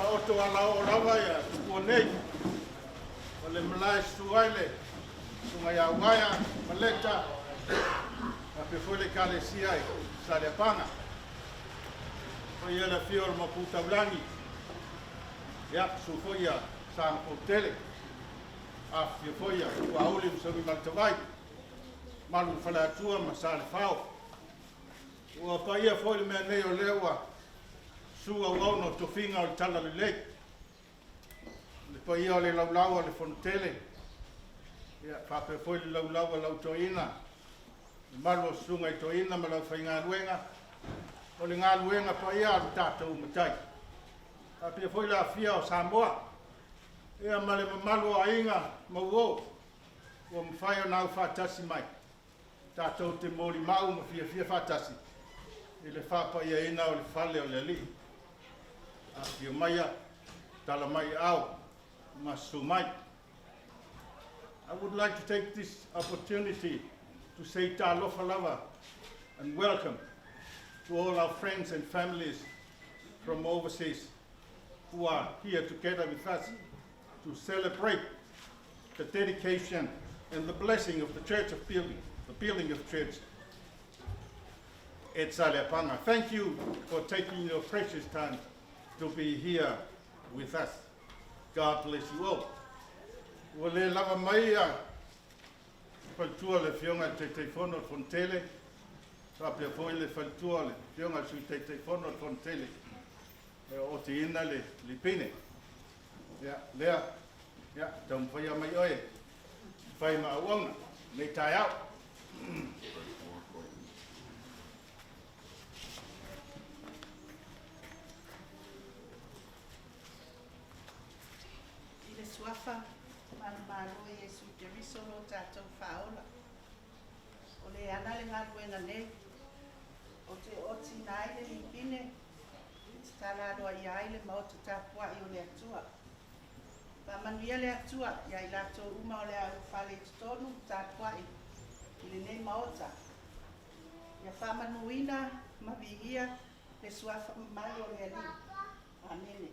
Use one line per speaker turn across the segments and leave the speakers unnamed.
taoto alaoo lava ia Tupua nei. O le malae e susu ai le susuga ia Uaea Maleta, faapea foi le Ekalesia i Saleapaga. Paia le afio o le Maopu Taulagi, ia, susu foi ia Sagapolutele, afifio foi ia Tuauli ma Seuimaletavai, Malu i le Faleatua ma Salefao. Ua paia foi le mea nei o lea ua susu auauna o tofiga o le Talalelei. Le paia o le laulau a le Fonotele, ia, faapea foi le laulau a lau toeaina, le mamalu o susuga i toeaina ma le aufaigaluega, o le galuega paia a lo tatou Matai. Faapea foi le aafia o Samoa, ia ma le mamalu o aiga ma uo ua mafai ona aufaatasi mai tatou te molimau ma fiafia faatasi i le faapaiaina o le fale o le Alii. Afifio maia, tala mai aao ma susu mai. I would like to take this opportunity to say talofa lava and welcome to all our friends and families from overseas who are here together with us to celebrate the dedication and the blessing of the church of building, the building of church at Saleapaga. Thank you for taking your precious time to be here with us. God bless you all. Ua le lava mai a faletua le Afioga i le Taitaifono o le Fonotele, faapea foi le faletua o le Afioga i le Sui Taitaifono o le Fonotele e ootiina le lipine. Ia, lea, ia, taumafai mai oe, fai ma auauna, nei taeao.
I le Suafa manumalo o Iesu Keriso lo tatou Faaola, o le ala le galuega nei, ou te ootiina ai le lipine e tatala aloaia ai le maota tapuai o le Atua. Faamanuia le Atua ia i latou uma o le a ulufale i totonu ma tapuai i lenei maota. Ia faamanuina ma viia le Suafa mamalu o le Alii. Amene.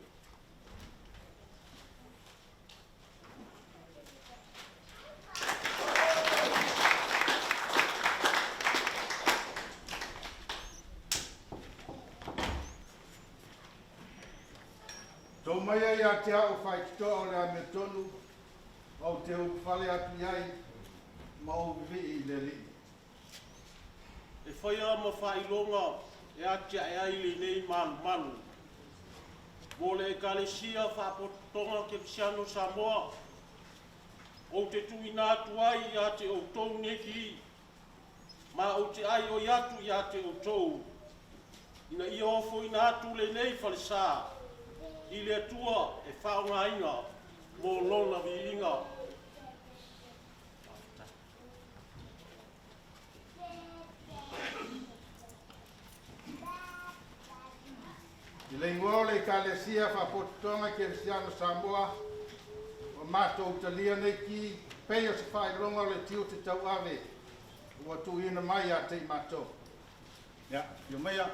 Tō maia ia te au faititoa o le amiotonu, ou te ulufale atu i ai ma ou vivii i le Alii.
E faia ma faailoga e atiae ai lenei malumalu mo le Ekalesia Faapotopotoga Kerisiano Samoa, ou te tuuina atu ai ia te outou nei ki, ma ou te aioi atu ia te outou, ina ia ofoina atu lenei falesa i le Atua e faaaogaina mo Lona viiga.
I le igoa o le Ekalesia Faapotopotoga Kerisiano Samoa, ua matou talia nei ki pei o se faailoga o le tiute tauave ua tuuina mai ia te i matou. Ia, afio maia,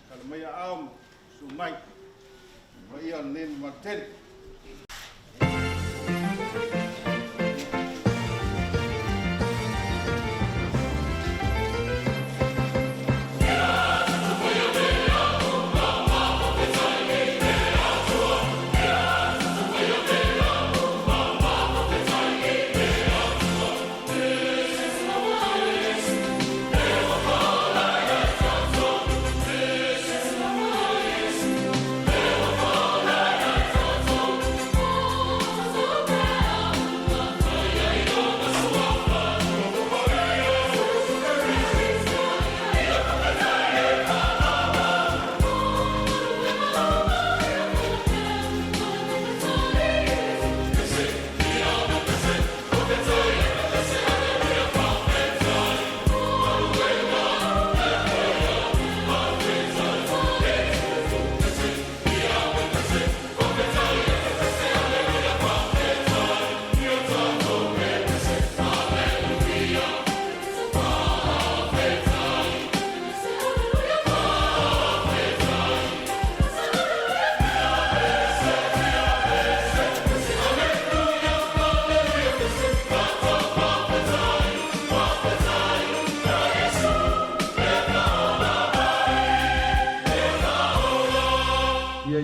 tala mai aao ma susu mai paia o lenei mamalu tele.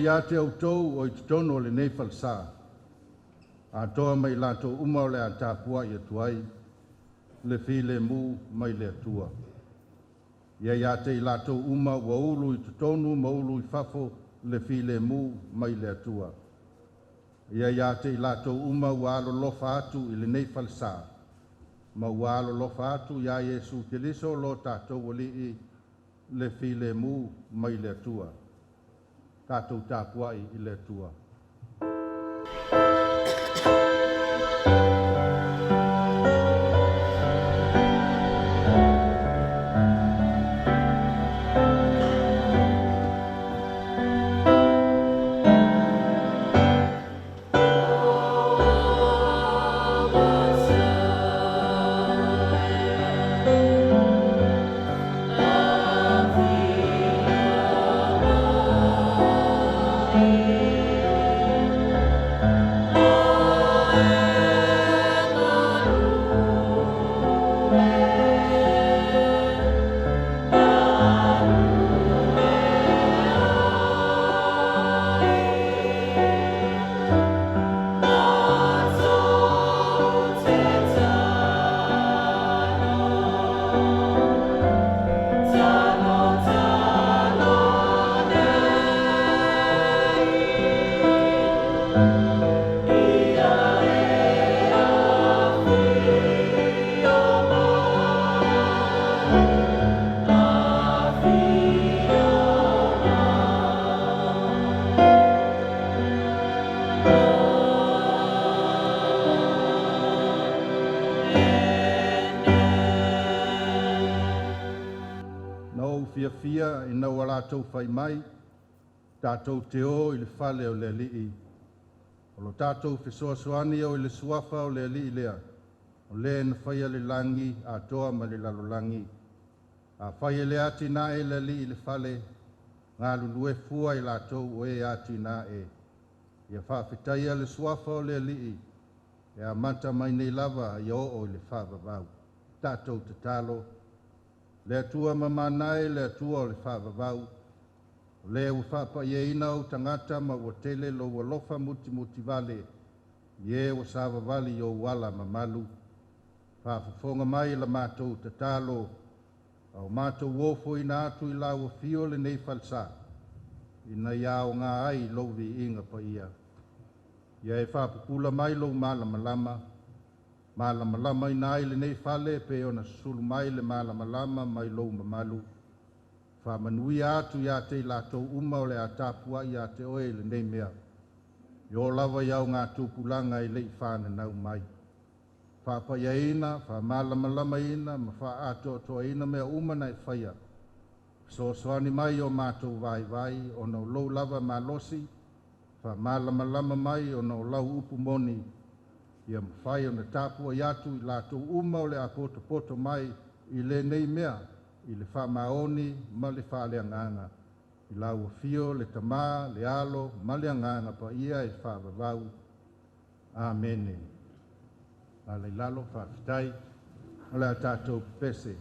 Ia te outou o i totonu o lenei falesā, atoa ma i latou uma o le a tapuai atu ai le filemu mai le Atua. Ia ia te i latou uma ua ulu i totonu ma ulu i fafo le filemu mai le Atua. Ia ia te i latou uma ua alolofa atu i lenei falesā, ma ua alolofa atu iā Iesu Keriso lo tatou Alii le filemu mai le Atua. Tatou tapuai i le Atua. Na ou fiafia ina ua latou fai mai, tatou te o i le fale o le Alii. O lo tatou fesoasoani o i le suafa o le Alii lea, o le na faia le lagi atoa ma le lalolagi. Afai e le atinae e le Alii le fale, galulue fua i latou o e atinae. Ia faafetaia le suafa o le Alii, e amata mai nei lava ia oo i le faavavau. Tatou tatalo, le Atua mamanae le Atua o le faavavau, o le ua faapaiaina ou tagata ma ua tele lou alofa mutimutivale, i e ua savavali i ou ala mamalu. Faafofoga mai la matou tatalo, a o matou ofoina atu i lau afio lenei falesā, ina ia aoga ai lou viiga paia. Ia e faapupula mai lou malamalama, malamalamaina ai lenei fale pei ona susulu mai le malamalama mai lou mamalu. Faamanuia atu ia te i latou uma o le a tapuai ia te oe i lenei mea. E oo lava i augatupulaga e le i fananau mai. Faapaiaina, faamalamalamaina ma faaatoatoaina mea uma na e faia. Fesoasoani mai i o matou vaivai ona o lou lava malosi, faamalamalama mai ona o lau upu moni, ia mafai ona tapuai atu i latou uma o le a potopoto mai i lenei mea, i le faamaoni ma le faaleagaga. I lau afio le Tamā, le Alo ma le Agaga Paia e faavavau. Amene. Alaga i lalo, faafetai. O le a tatou pepese.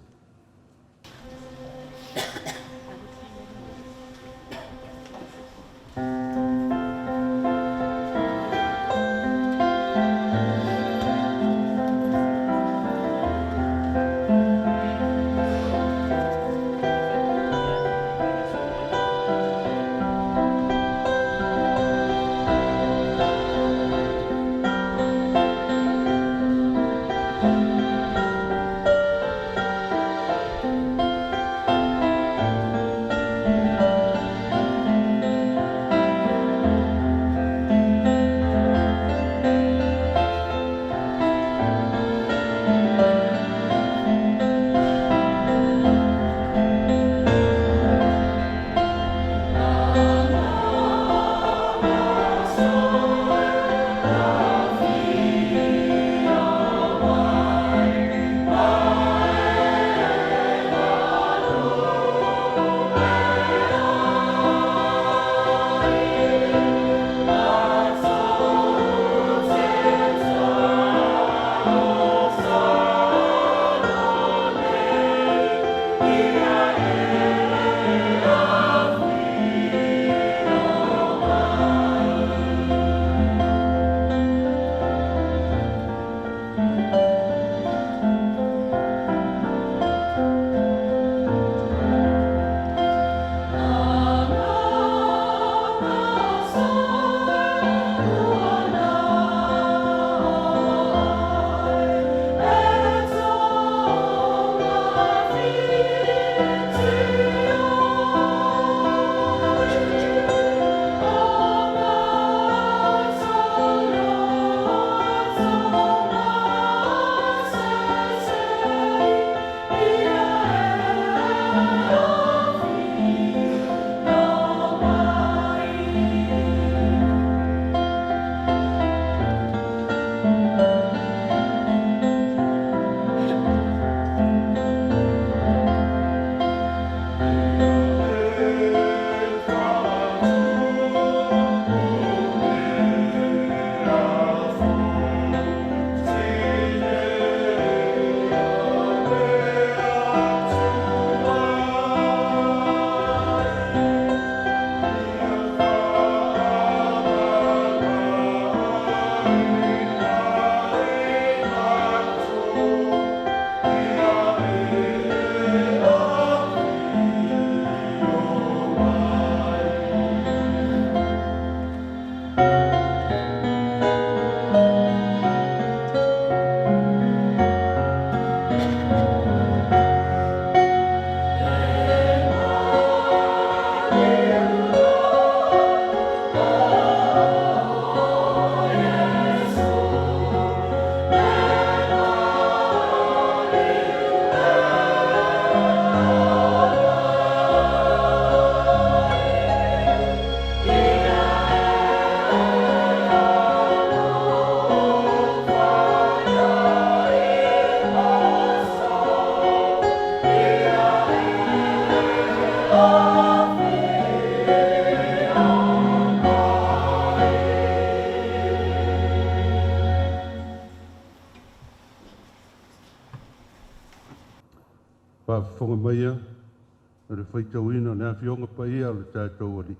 O le faitauina o le afioga paia o le tatou Alii.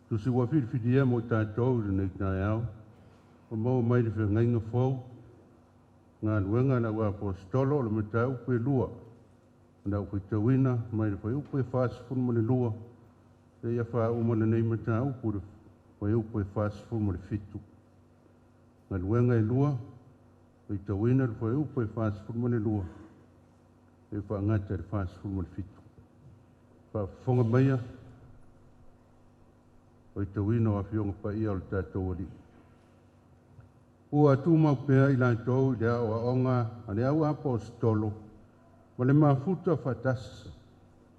Tusi ua filifilia mo i tatou i lenei taeao, ua maua mai le Feagaiga Fou, Galuega a le Au Aposetolo o le mataupu e 2, o le a ou faitauina mai le fuaiupu e 42 seia faauma lenei mataupu i le fuaiupu e 47. Galuega e 2, faitauina le fuaiupu e 42 e faagata i le 47. Faafofoga maia, faitauina o Afioga Paia o le tatou Alii. Ua tumau pea i latou i le aoaoga a le au aposetolo ma le mafuta faatasi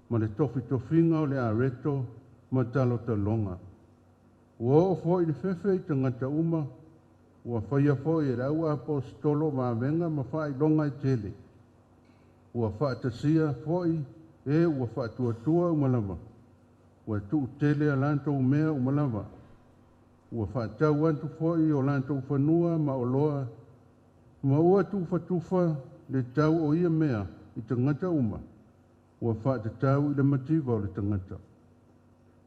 ma le tofitofiga o le areto ma talotaloga. Ua oo foi le fefe i tagata uma, ua faia foi e le au aposetolo vavega ma faailoga e tele. Ua faatasia foi e ua faatuatua uma lava, ua tuutele a latou mea uma lava. Ua faatau atu foi o latou fanua ma oloa, ma ua tufatufa le tau o ia mea i tagata uma, ua faatatau i le mativa o le tagata.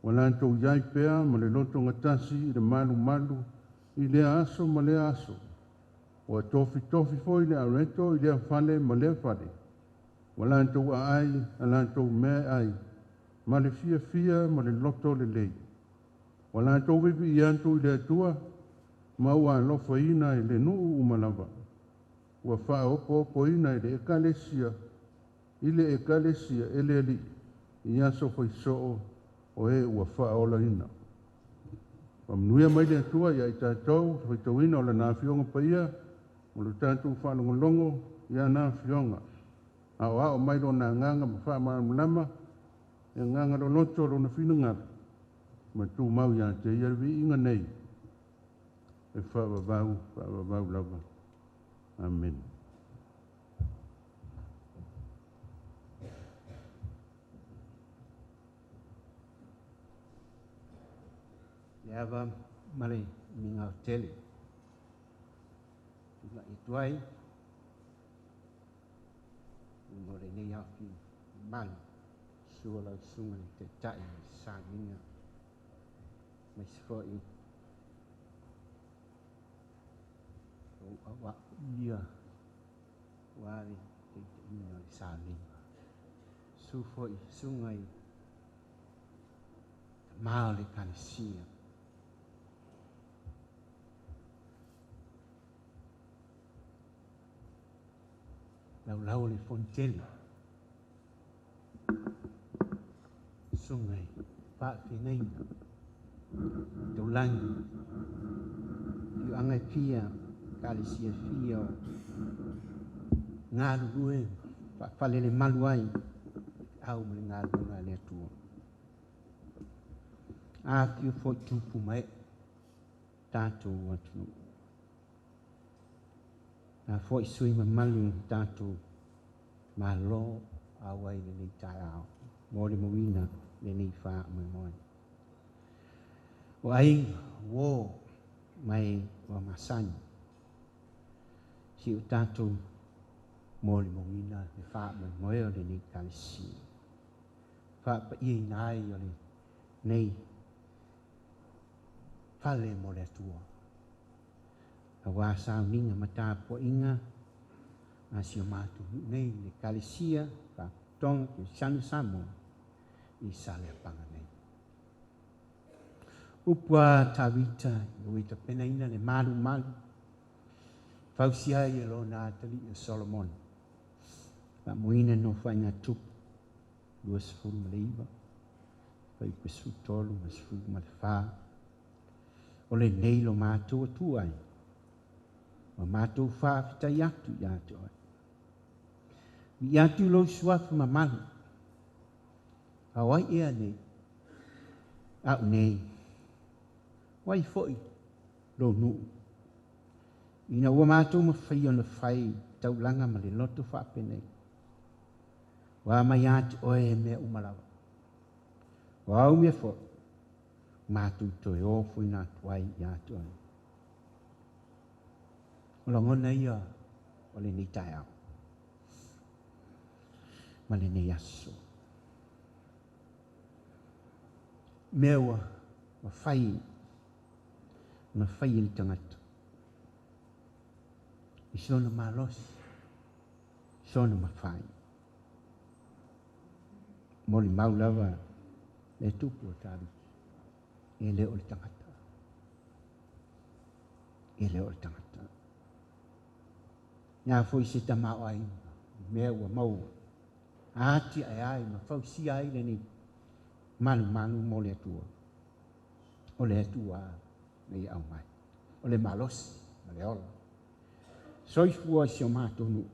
Ua latou iai pea ma le loto gatasi i le malumalu i lea aso ma lea aso. Ua tofitofi foi le areto i lea fale ma lea fale. Ua latou aai a latou mea ai, ma le fiafia ma le loto lelei. Ua latou viivii atu i le Atua, ma ua alofaina e le nuu uma lava. Ua faaopoopoina i le ekalesia, e le Alii, i aso faisoo o e ua faaolaina. Faamanuia mai le Atua ia i tatou, faitauina o lana Afioga Paia, ma lo tatou faalogologo i ana Afioga. Aoao mai lona agaga ma faamalamalama, e agaga loloto lona finagalo, ma tumau ia te ia le viiga nei, e faavavau, faavavau lava. Amen.
Le ava ma le migao tele. Tula'i atu ai luga o lenei afi mamalu, sua lau susuga i le Taitai o le sauniga, aemaise foi lou auau ia aua le taitaiina o le sauniga. Susu foi susuga i tama o le Ekalesia. Laulau o le Fonotele, susuga i faafeagaiga, taulagi, afioaga e fia, ekalesia e fia o galulue faafalelemalu ai au ma le galuega a le Atua. Afifio foi tupu ma ee tatou atunuu. Na foi sui mamalu tatou Malo auai lenei taeao, mo le mauina lenei faamoemoe. O aiga, uō mai ua masani, si o tatou molimauina le faamoemoe o lenei ekalesia. Faapaia ai o lenei fale mo le Atua. Aua sauniga ma tapuaiga a si o matou nuu nei, le Ekalesia Faapotopotoga Kerisiano Samoa i Saleapaga nei. Upu a Tavita ina ua tapenaina le malumalu, fausia ai e lona atalii o Solomona. Faamuina no whainga tupu, 29, fuaiupu 13 ma 14. O lenei lo matou Atua ai, ua matou faafetai atu ia te oe. Viia atu lou suafa mamalu, a o ai ea nei, a'u nei, o ai foi lou nuu, ina ua matou mafai ona fai taulaga ma le loto faapenei. Ua mai ia te oe mea uma lava. O au mea foi, matou toe ofoina atu ai ia te oe. O lagona ia o lenei taeao ma lenei aso. mea ua mafai ona fai e le tagata i sona malosi, sona mafai. Molimau lava le tupu o Taviti, e le o le tagata. E le o le tagata. Ia foi se tamaoaiga, mea ua maua. Atiae ai ma fausia ai lenei malumalu mo le Atua. O le Atua na ia aumai. O le malosi ma le ola. Soifua i si o matou nuu.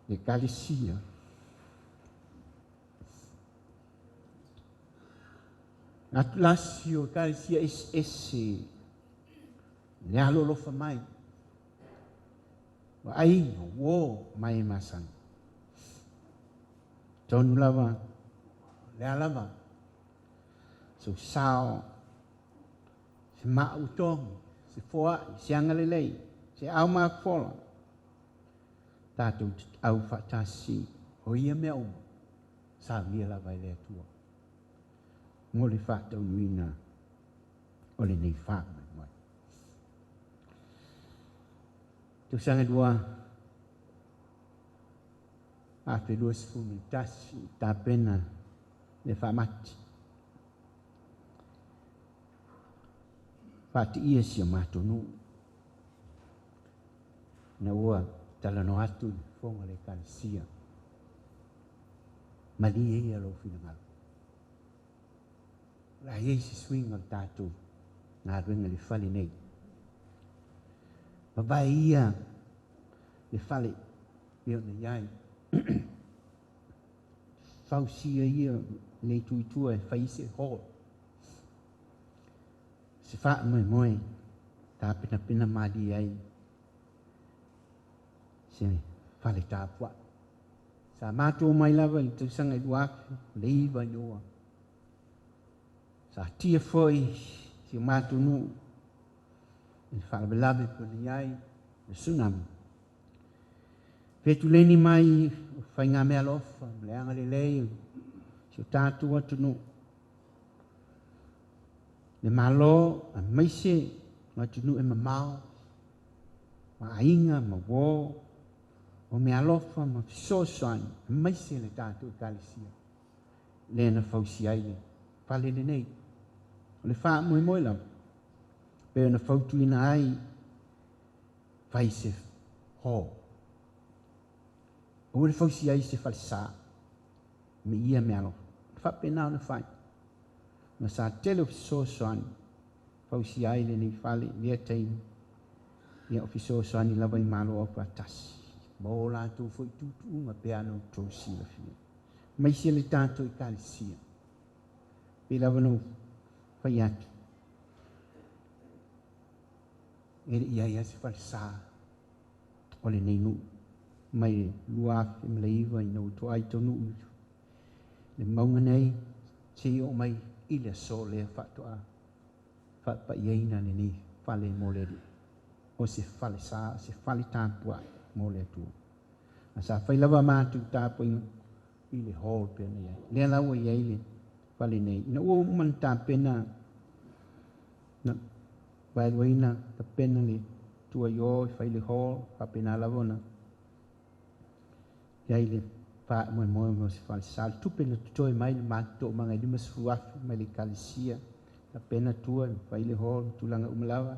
Le Ekalesia. Atulasi o Ekalesia eseese le alolofa mai. O aiga, uō ma e masani. Tonu lava, o le a lava, sou sao, se maa ua togi, se foai, se agalelei, se ao mafola, tatou te au faatasi o ia mea uma, saunia lava e le Atua mo le faataunuuina o lenei faamoemoe. Tausaga 2021 tapena le faamati. Faatiia si o matou nuu. Ina ua talanoa atu i le fofoga o le Ekalesia. Malie ia lou finagalo. O le a i ai se suiga o le tatou galuega i le fale nei. Vavae ia le fale e ona i ai. Fausia ia le itu i tua e fai se hall. Se faamoemoe tapenapena malie ai se fale tapuai. Sa matou mai lava i le tausaga i 2009 ina ua sa tia foi si o matou nuu i le faalavelave pei ona i ai le tsunami. Fetuleni mai o faigameaalofa ma le agalelei o si o tatou atunuu, le Malo aemaise o atunuu e mamao, ma aiga ma uō, o meaalofa ma fesoasoani aemaise le tatou Ekalesia lea na fausia ai le fale lenei. O le faamoemoe lava, pei ona fautuaina ai, fai se hall. Aua le fausia ai se falesa me ia meaalofa. E faapena ona fai. Ma sa tele o fesoasoani fausia ai lenei fale i lea taimi. Ia o fesoasoani lava i Malo Aufaatasi ma o latou foi tuutuuga pe a na outou silafia. Aemaise le tatou Ekalesia. Pei lava ona ou fai atu, e le i ai lava se falesa o lenei nuu mai le 2009 ina ua toai taunuu i le mauga nei seia oo mai i le aso lea faatoa faapaiaina lenei fale mo le Alii. O se falesa, o se fale tapuai mo le Atua. A sa fai lava matou tapuaiga i le hall pei ona i ai. Lea la ua i ai le fale nei. Ina ua uma ona tapena, na vaeluaina tapena le tua i o i fai le hall, faapena lava ona i ai le faamoemoe mo se falesa. Le tupe na totoe mai le matou toomaga e 50,000 mai le Ekalesia, tapena tua i fai le hall, tulaga uma lava.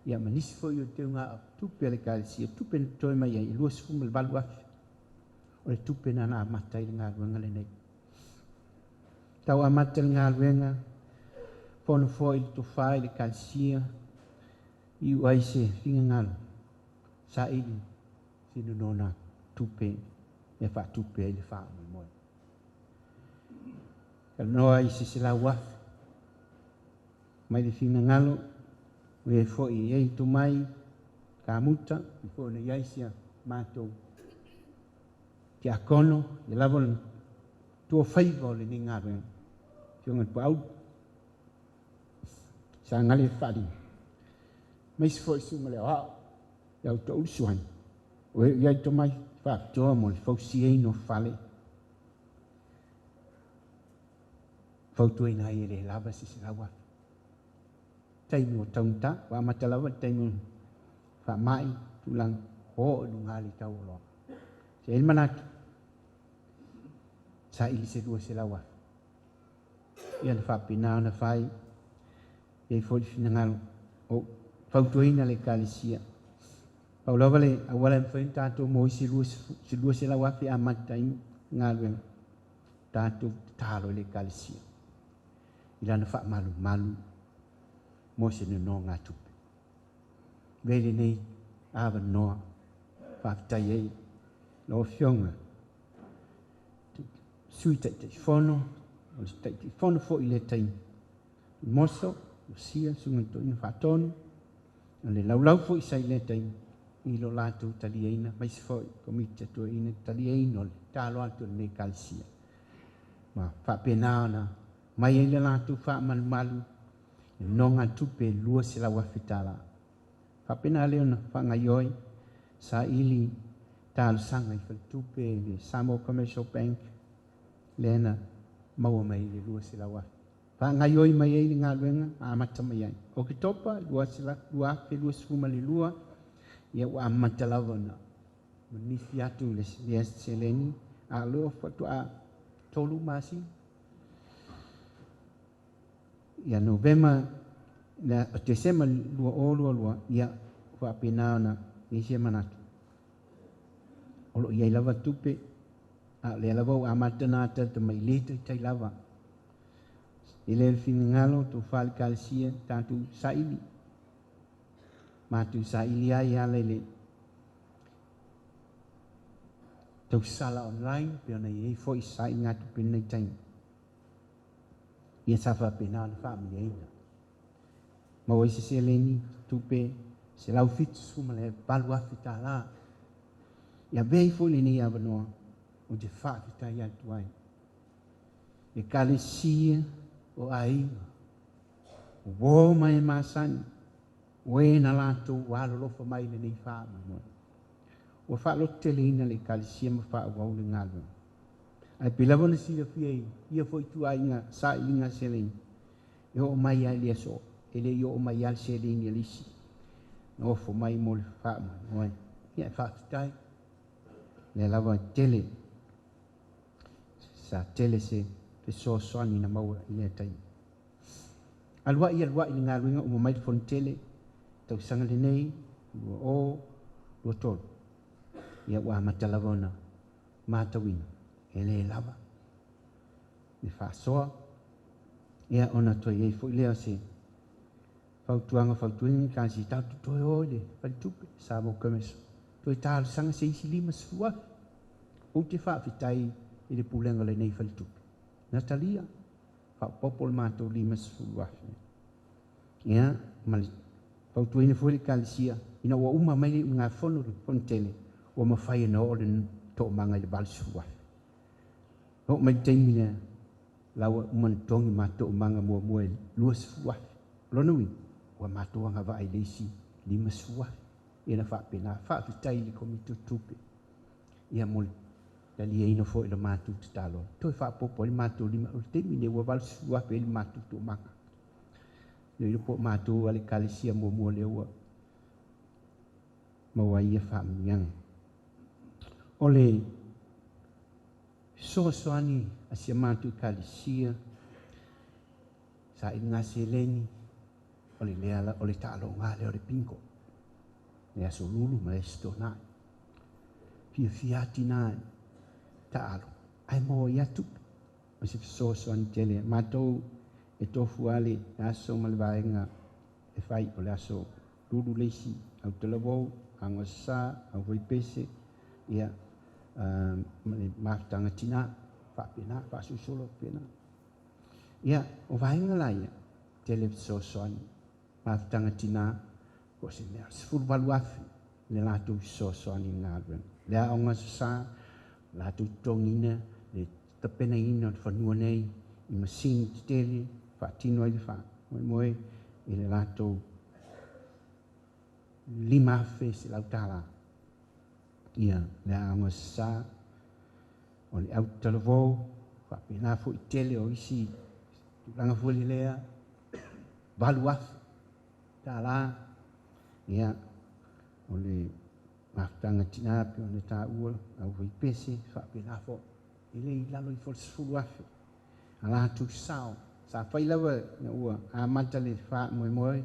Ia ma nisi foi o teuga tupe a le Ekalesia, tupe na totoe mai ai e 28,000. O le tupe na na amata ai le galuega lenei. Tau amata le galuega, fono foi le tofa i le Ekalesia, iu ai se finagalo, saili se nonona tupe e faatupe ai le faamoemoe. Talanoa i se 100,000 mai le finagalo, o i ai foi e i ai tomai kamuta, i foi ona i ai sia matou tiakono, ia lava le tua faiva o lenei galuega. Afioga i le Pauli, sa gale faali. Aemaise foi susuga le aoao, ia outou suaga, o e i ai tomai faapitoa mo le fausiaina o fale. Fautuaina ai e le lava se 100,000. Taimi o taugata, ua amata lava le taimi o faamai, tulaga oo i luga le tau o oloa. Se i ai le manatu, saili se 200,000. Ia na faapena ona fai, e i ai foi le finagalo o fautuaina le Ekalesia. Pau lava le auala e mafai ona tatou maua ai se 200,000 e amata ai galuega, tatou tatalo i le Ekalesia i lana faamalumalu mo se nonogatupe. Avea ai lenei avanoa faafetai ai lau Afioga Sui Taitaifono, o le Taitaifono foi i lea taimi, Moso, Lusia, Susuga i le Toeaina Faatonu, o le laulau foi sa i lea taimi i lo latou taliaina, aemaise foi Komiti a Toeaina taliaina o le tatalo atu a lenei Ekalesia. Ma faapena ona mai ai le latou faamalumalu i nonogatupe e $200,000. Faapena lea ona faagaioi saili talosaga i faletupe i le Samoa Commercial Bank lea na maua mai ai le 200,000. Faagaioi mai ai le galuega amata mai ai. Oketopa 2022, ia ua amata lava ona manifi atu le seleni, a o lea faatoa 3 masina. Ia Novema, Tesema 2022, ia faapena ona i ai se manatu. O lo o i ai lava tupe, a o lea lava ua amata ona atalata mai, le taitai lava. E le finagalo, tofa i le Ekalesia, tatou saili. Matou saili ai ala i le tausala online, pe ona i ai foi sailiga tupe i lenei taimi. Ia sa faapena ona faamanuiaina. Maua ai se seleni tupe $178,000. Ia avea ai foi lenei avanoa ou te faafetai atu ai. Ekalesia o aiga, o uo ma e masani, o e na latou alolofa mai i lenei faamoemoe. Ua faalototeleina le Ekalesia ma faaauau le galuega. Ae pei lava ona silafia i ia foi ituaiga sailiga seleni, e oo mai lava i le aso, e le i oo mai lava le seleni a le isi na ofo mai mo le faamoemoe. Ia e faafetai, lea lava e tele, sa tele se fesoasoani na maua i lea taimi. Aluai aluai le galuega uma mai le Fonotele, tausaga lenei, 2023. Ia ua amata lava ona matauina, e le lava le faasoa, ia ona toe i ai foi lea o se fautuaga fautuaina ni Ekalesia, tatou toe o i le faletupe, Samoa Commercial, toe talosaga se isi 50,000. Ou te faafetai i le pulega o lenei faletupe. Natalia, faaopoopo le matou 50,000. Ia, ma le fautuaina foi le Ekalesia, ina ua uma mai le usugafono le Fonotele, ua mafai ona oo le toomaga i le 80,000. Oo mai le taimi lea, la ua uma ona togi matou toomaga muamua e 20,000. O lona uiga, ua matou agavaa i le isi 50,000. Ia na faapena, faafetai i le Komiti o Tupe, ia mo le taliaina foi o le matou tatalo. Toe faaopoopo ai le matou lima, o le taimi lenei ua 80,000 ai le matou toomaga. Le iloa po o matou a le Ekalesia muamua lea ua maua ai ia faamanuiaga. O le fesoasoani a si a matou Ekalesia, sailiga seleni, o le lea o le taaloga lea o le bingo. Le aso Lulu ma le aso Toonai. Fiafia ati nā taalo, ae maua ai tupe. O se fesoasoani tele. Matou e tofu lava le aso ma le vaega e fai o le aso Lulu le isi, au talavou, agosa, au faipese, ia, ma le mafutaga tina, faapena, faasolosolo faapena. Ia, o vaega la ia, tele fesoasoani, mafutaga tina, po o se mea, 18,000 le latou fesoasoani i galuega. Le aoga sasa, latou totogiina, le tapenaina o le fanua nei, i masini tetele, faatino ai le faamoemoe i le latou $5,100. Ia, le aoga sasa, o le autalavou, faapena foi tele o isi Tulaga foi lea $8,000. Ia, o le mafutaga tinā pe ona taua au faipese faapena foi. E le i lalo ifo o le 10,000. A latou sao, sa fai lava ina ua amata le faamoemoe,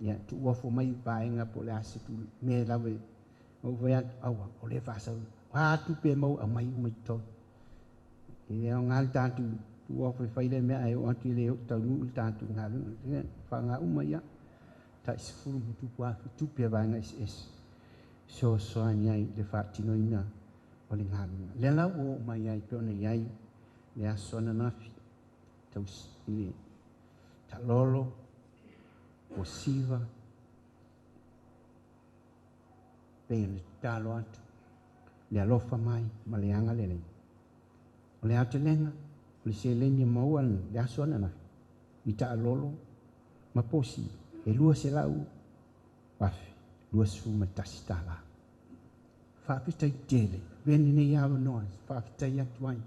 ia tuuofo mai vaega po o le a se mea lava ou fai atu, aua, o lea e faasau, o a tupe e maua, aumai uma i totonu. E le aoga le tatou tuuofo e fai lea mea ae oo atu e le oo taunuu le tatou galuega. Ia, faaaoga uma ia, tai 10,000+ tupe a vaega eseese, fesoasoani ai i le faatinoina o le galuega. Lea la ua oo mai ai pe ona i ai le aso ananafi, i le taalolo, po siva, pei ona tatalo atu, le alofa mai ma le agalelei. O le aotelega, o le seleni e maua le aso ananafi, i taalolo ma posi, e $200,021. Faafetai tele, veni nei avanoa, faafetai atu ai.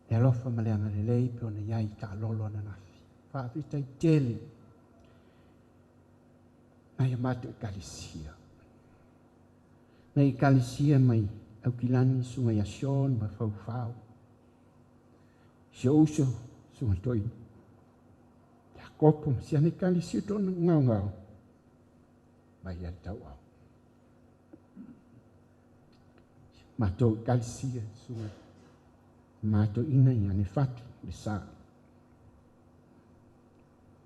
Le alofa ma le agalelei pe ona i ai taalolo ananafi. Faafetai tele. Nai a matou ekalesia. Nai ekalesia mai Aukilani, susuga ia Sean ma Faufau. Si ou uso, susuga Toeaina. Iakopo ma si ana ekalesia tona gaogao. Mai ia le tauau. Matou ekalesia, susuga matou ina ia ne fatu, le sa.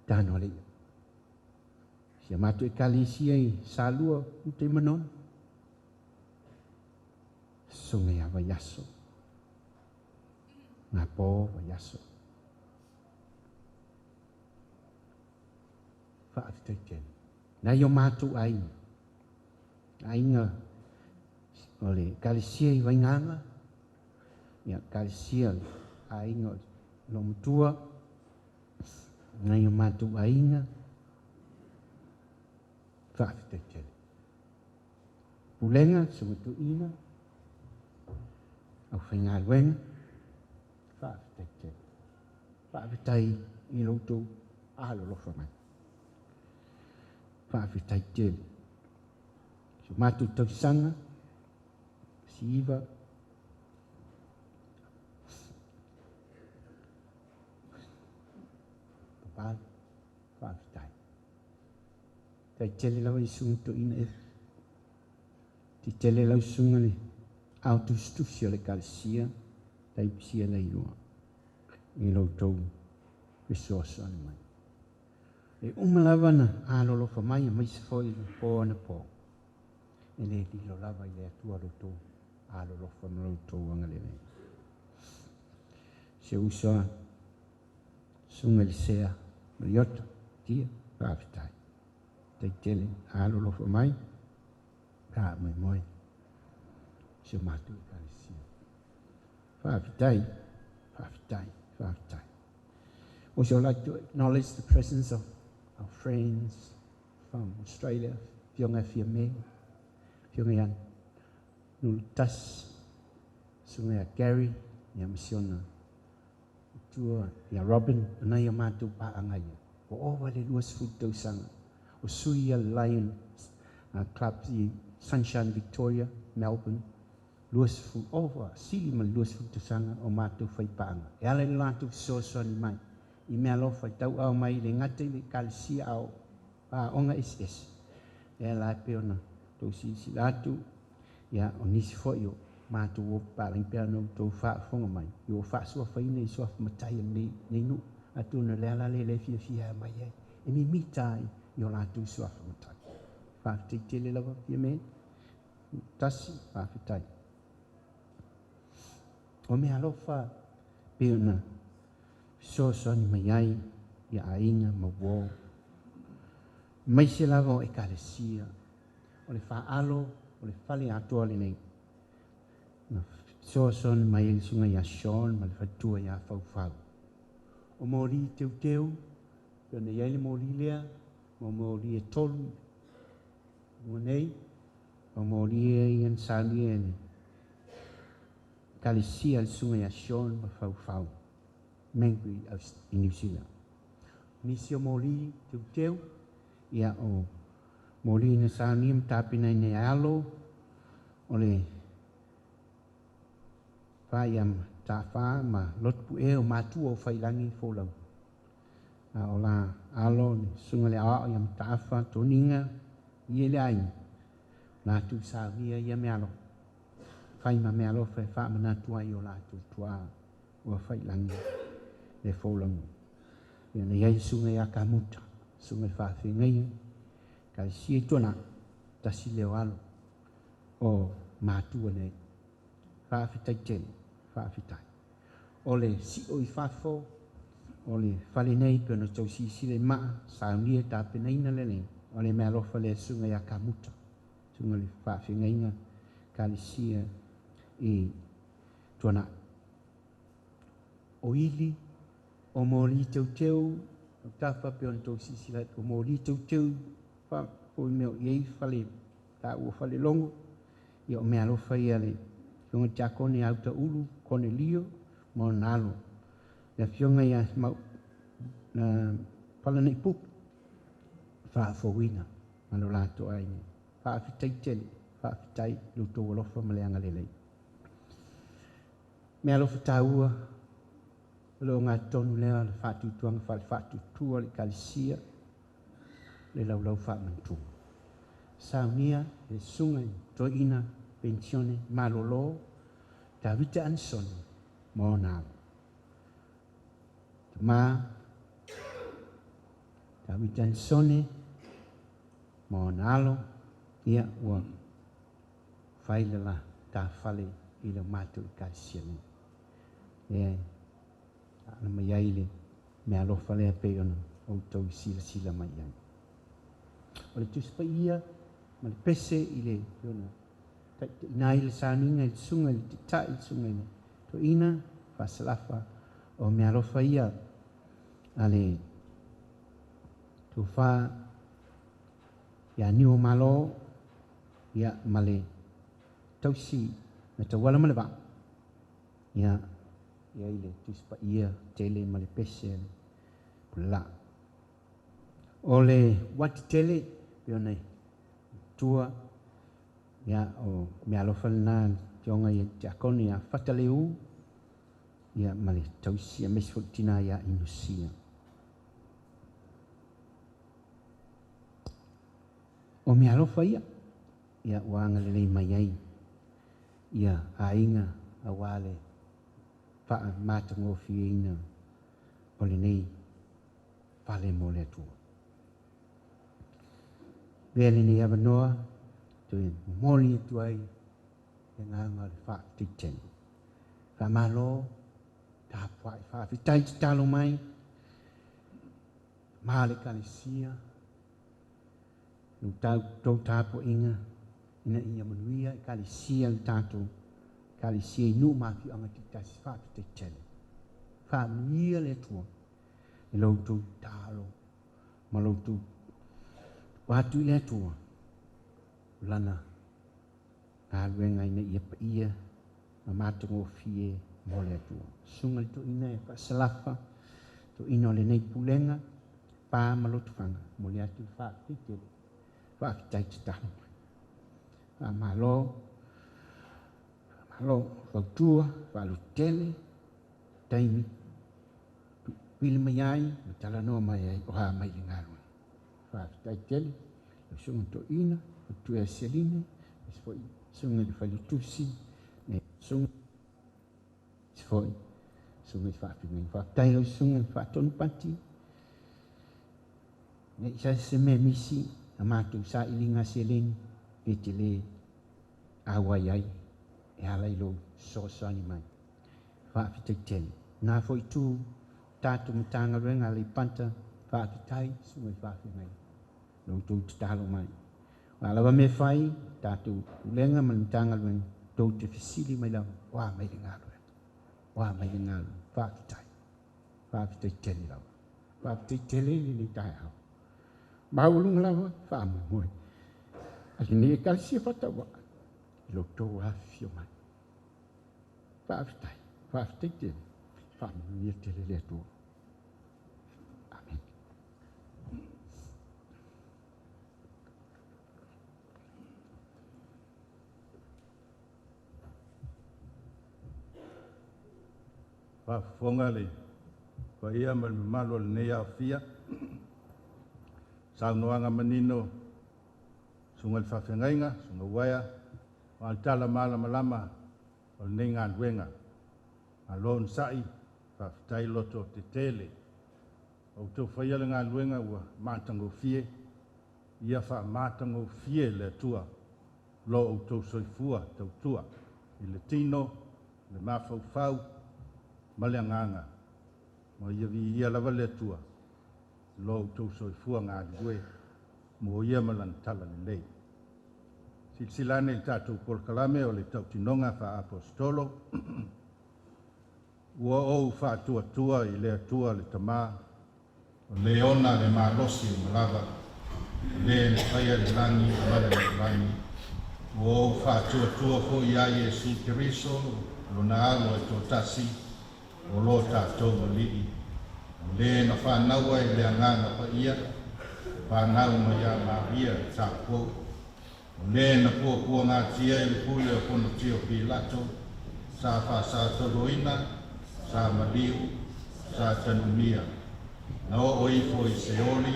Tano le ia. Si a matou ekalesia i Salua, uta i Manono. Susuga ia Vaiaso. Ngā pō Vaiaso. Faafetai tele. Nai o matou aiga. Aiga o le ekalesia i Vaigaga, ia ekalesia le aiga o Lomatua, nai o matou aiga, faafetai tele. Pulega, susuga Tuuina, au faigaluega, faafetai tele. Faafetai i lo outou alolofa mai. Faafetai tele. Si o matou tausaga, siva, papalu, faafetai. Tai tele lava i susuga Toeaina e. Ti tele lau susuga le ao tusitusi o le ekalesia, tai pisia le iloa i lo outou fesoasoani mai. E uma lava na alolofa mai aemaise foi le po anapo. E le lilo lava i le Atua lo outou alolofa ma lo outou agalelei. Si ou uso a susuga i le Sea Mariota, tia, faafetai. Tai tele alolofa mai, faamoemoe si o matou ekalesia. Faafetai, faafetai, faafetai. Also, I'd like to acknowledge the presence of our friends from Australia, Fionga Fiame, Fionga Ian Nulutas, Susuga ia Gary, ia ma si ona tua, ia Robin, nai o matou paaga ia. Ua ova le 20 tausaga. O sui ia Lion Club i Sunshine Victoria, Melbourne, 20, ova, sili ma le 20 tausaga o matou faipaaga. E ala i le latou fesoasoani mai. I mea alofa i tauau mai i le gata i le ekalesia ao aoga eseese. E ala e pei ona tou silasila atu, ia, o nisi foi o matou o papalagi pea na outou faafofoga mai, i ua faasuafaina i suafa matai o lenei nuu. Atonu o le ala lea le fiafia mai ai. E mimita ai i o latou suafa matai. Faafetai tele lava Fiame. Tasi, faafetai. O mea alofa pe ona fesoasoani mai ai ia aiga ma uo. Aemaise lava o ekalesia, o le faalo, o le fale atoa lenei. Na fesoasoani mai ai le susuga ia Sean ma le faletua ia Faufau. O moli teuteu, pe ona i ai le moli lea, ma moli e tolu luga nei, o moli e ia na saunia e le ekalesia le susuga ia Sean ma Faufau. mengeri i Niu Sila. Nisi o moli teuteu, ia o moli na saunia ma tapenaina e alo, o le faia Mataafa ma Lotupu'e o matua o Faiilagi folau. A o la alo le susuga le aoao ia Mataafa toniga ia le aiga, latou saunia ia mealofa. Fai ma mealofa e faamanatu ai o latou tuaa ua Faiilagi le folauga. Ia na i ai le susuga ia Kamuta, susuga i le faafeagaiga, ekalesia i Tuanai, tasi lea o alo o matua nei. Faafetai tele, faafetai. O le sio i fafo o le fale nei pe ona tou silasila i maa, saunia tapenaina lelei, o le mealofa lea susuga ia Kamuta, susuga i le faafeagaiga ekalesia i Tuanai. O ili, o moli teuteu, o tafa pe ona tou silasila atu, o moli teuteu foi mea o i ai fale, taua fale logo, ia o mealofa ia le afioga i le Tiakone ia Utaulu Konelio ma ona alo. Le afioga ia Falanaipupu, faafouina ma lo latou aiga. Faafetai tele, faafetai i lo outou alofa ma le agalelei. Mealofa taua, o le ogatotonu lea o le faatuatuaga faale-faatuatua o le Ekalesia, le laulau faamanatua. Saunia le susuga i toeaina penisione malolo Tavita Anisoni ma ona alo. Tama Tavita Anisoni ma ona alo, ia ua fai le la tafale i le matou ekalesia nei. E ala mai ai le mealofa lea pei ona outou silasila mai ai. O le Tusi Paia ma le pese i le ona taitaiina ai le sauniga i le susuga i le taitai, le susuga i le toeaina, faasalafa o mealofa ia a le tofa ia Niu o Malo, ia ma le tausi na tauala ma le vaa, ia i ai le Tusi Paia tele ma le pese le pulaa. O le uati tele pe ona tua, ia o mealofa lena afioga ia Tiakone ia Fataleu, ia ma le tausi aemaise foi le tina ia Inusia. O mealofa ia, ia ua agalelei mai ai ia aiga aua le faamatagofieina o lenei fale mo le Atua. Avea lenei avanoa toe momoli atu ai le agaga o le faafetai tele. Faamalo, tapuai, faafetai tatalo mai, ma le ekalesia, lo tou tapuaiga ina ia manuia ekalesia le tatou ekalesia i nuu ma afioaga taitasi. Faafetai tele. Faamanuia le Atua i lo outou tatalo ma lo outou tuu atu i le Atua o lana galuega ina ia paia ma matagofie mo le Atua. Susuga i le toeaina e faasalafa, toeaina o lenei pulega, pa ma lotofaga, momoli atu le faafetai tele, faafetai tatalo mai. Faamalo, faamalo, fautua, faalototele, taimi, tuupili mai ai, ma talanoa mai ai, o a mai le galuega. Faafetai tele, lau susuga toeaina, fautua Seline, aemaise foi susuga i le faletusi, susuga foi susuga i faafeagaiga. Faafetai lau susuga i le faatonu pati, nei sa se mea misi a matou sailiga seleni e te le auai ai e ala i lou fesoasoani mai. Faafetai tele. Na foi tu tatou Matagaluega a Aleipata, faafetai susuga i faafeagaiga, lo outou tatalo mai. O a lava mea fai, tatou pulega ma le Matagaluega, tou te fesili mai lava, o a mai le galuega, o a mai le galuega. Faafetai, faafetai tele lava. Faafetai tele i lenei taeao. Maualuga lava, faamoemoe. A lenei ekalesia faatauvaa, i lo outou afifio mai. Faafetai, faafetai tele. Faamanuia tele le Atua. Amene.
Faafofoga le paia ma le mamalu o lenei aofia, saunoaga manino susuga i le faafeagaiga, susuga Uaea, ma le tala malamalama o lenei galuega. Malo onosai, faafetai loto tetele. O outou faia le galuega ua matagofie, ia faamatagofie le Atua lo outou soifua tautua i le tino, le mafaufau ma le agaga. Ma ia viia lava le Atua lo outou soifua galulue mo ia ma lana talalelei. Silasila ane i le tatou polokalame o le tautinoga faa-aposetolo. Ua ou faatuatua i le Atua le Tamā, o le ona le malosi uma lava, o le na faia le lagi ma le lalolagi. Ua ou faatuatua foi ia Iesu Keriso, lona alo e toatasi, o lo tatou Alii, o le na fanau ai le Agaga Paia, fanau mai ia Maria le taupou, o le na puapuagatia i le pule o Ponotio Pilato, sa faasatoloina, sa maliu, sa tanumia, na oo ifo i Seoli,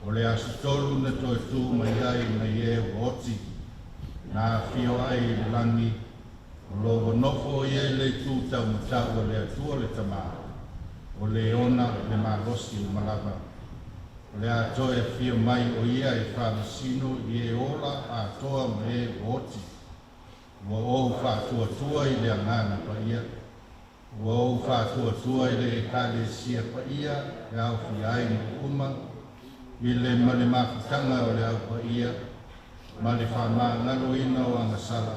o le aso tolu na toe tu mai ai nai e ua oti, na afio ai i le lagi, o lo ua nofo ia i le itu taumatau o le Atua le Tamā, o le ona le malosi uma lava. O le a toe afio mai o ia e faamasino i e ola atoa ma e ua oti. Ua ou faatuatua i le Agaga Paia, ua ou faatuatua i le Ekalesia paia e aofia ai nuu uma, i le ma le mafutaga o le au paia, ma le faamagaloina o agasala,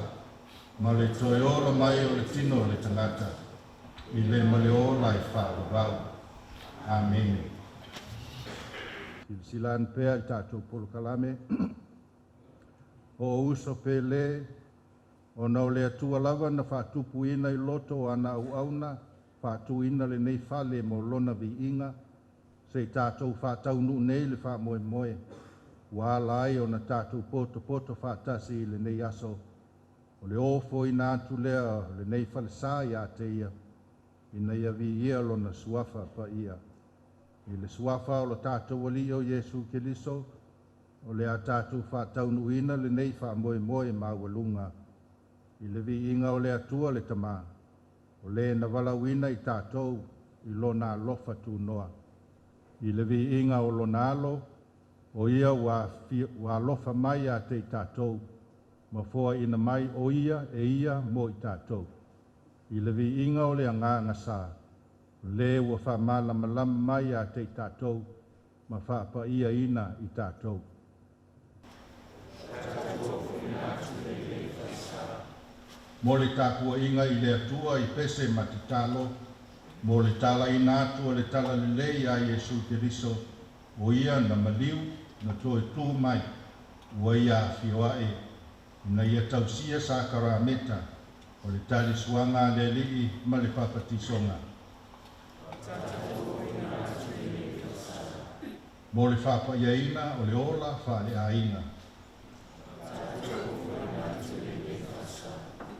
ma le toe ola mai o le tino o le tagata, i le ma le ola e faavavau. Amene. Silasila ane pea i le tatou polokalame. O uso pele, ona o le Atua lava na faatupuina i loto o ana auauna, faatuina lenei fale mo lona viiga, se i tatou faataunuu nei le faamoemoe, ua ala ai ona tatou potopoto faatasi i lenei aso, o le ofoina atu lea o lenei falesa ia te ia, ina ia viia lona suafa paia. I le suafa o lo tatou Alii o Iesu Keriso, o le a tatou faataunuuina lenei faamoemoe maualuga, i le viiga o le Atua le Tamā, o le na valaauina i tatou i lona alofa tunoa. I le viiga o lona alo, o ia ua alofa mai ia te i tatou, ma foaina mai o ia e ia mo i tatou. I le viiga o le Agaga Sa, o le ua faamalamalama mai ia te i tatou, ma faapaiaina i tatou. Mo le tapuaiga i le Atua i pese ma tatalo, mo le talaina atu o le talalelei a Iesu Keriso, o ia na maliu, na toe tu mai, ua ia afio ae, ina ia tausia sakarameta, o le talisuaga a le Alii ma le papatisoga. Mo le faapaiaina o le ola faaleaiga.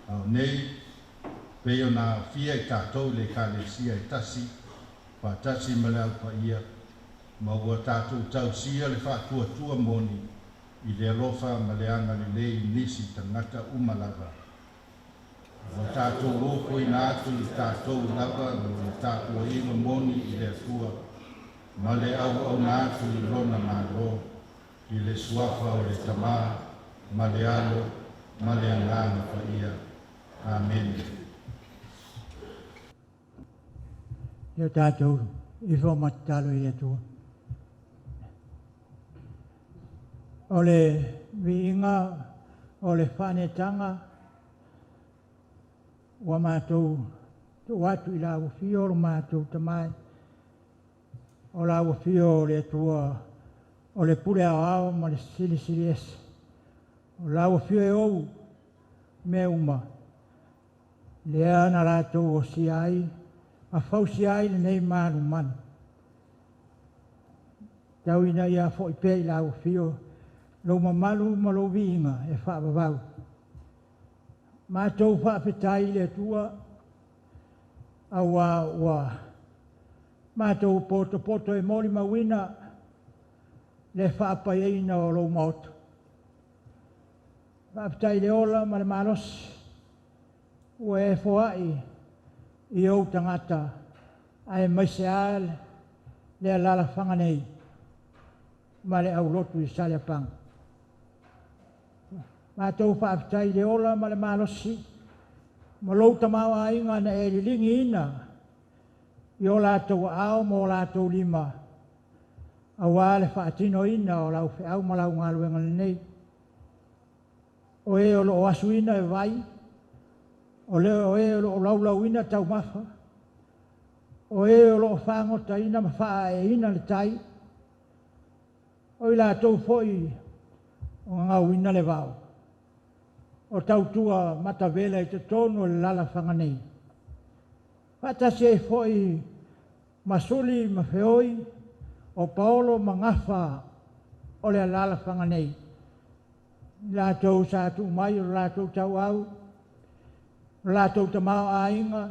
Ao nei, pei ona aofia i tatou i le Ekalesia e tasi, faatasi ma le au paia, ma ua tatou tausia le faatuatua moni i le alofa ma le agalelei i nisi tagata uma lava. Ua tatou ofoina atu i tatou lava mo le tapuaiga moni i le Atua, ma le auauna atu i lona Malo, i le suafa o le Tamā, ma le Alo, ma le Agaga Paia. Amene.
Ia tatou ifo ma tatalo i le Atua. O le viiga o le faaneetaga ua matou tuu atu i lau afio o lo matou Tamai, o lau afio o le Atua o le pule aoao ma le silisili ese. O lau afio e ou mea uma, lea na latou osia ai ma fausia ai lenei malumalu. Tau ina ia fo'i pea i lau afio lou mamalu ma lou viiga e faavavau. Matou faafetai i le Atua auā ua matou potopoto e molimauina le faapaiaina o lou Maota. Faafetai i le ola ma le malosi ua e foai i ou tagata aemaise lava le alaalafaga nei ma le aulotu i Saleapaga. Matou faafetai i le ola ma le malosi ma lou tamaoaiga na e liligiina i o latou aao ma o latou lima aua le faatinoina o lau feau ma lau galuega lelei. O e o lo o asuina e vai, o lea o e o lo o laulauina taumafa, o e o lo o fagotaina ma faaaeina le tai, o i latou foi o gagauina le vao, o tautua matavela i totonu o le alaalafaga nei. Faatasi ai foi ma Suli ma Feoi, o Paolo ma Gafa o le alaalafaga nei, i latou sa tuu mai o le latou tauau, o le latou tamaoaiga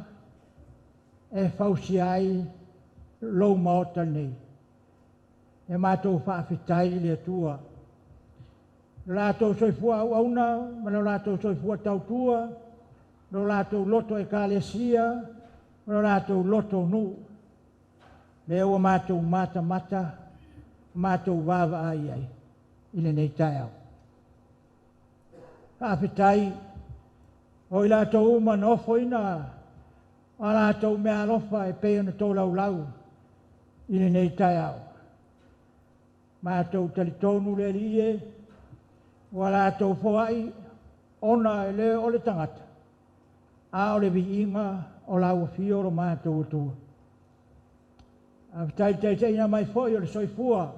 e fausia ai lou Maota nei. E matou faafetai i le Atua. Lo latou soifua auauna ma lo latou soifua tautua, lo latou loto ekalesia, ma lo latou loto nuu. Lea ua matou matamata, matou vaavaai ai i lenei taeao. Faafetai o i latou uma na ofoina a latou meaalofa e pei ona tolaulau i lenei taeao. Matou talitonu le Alii e, ua latou foai ona e le o le tagata, a o le viiga o lau afio lo matou Atua. Faafetai i le taitaiina mai foi o le soifua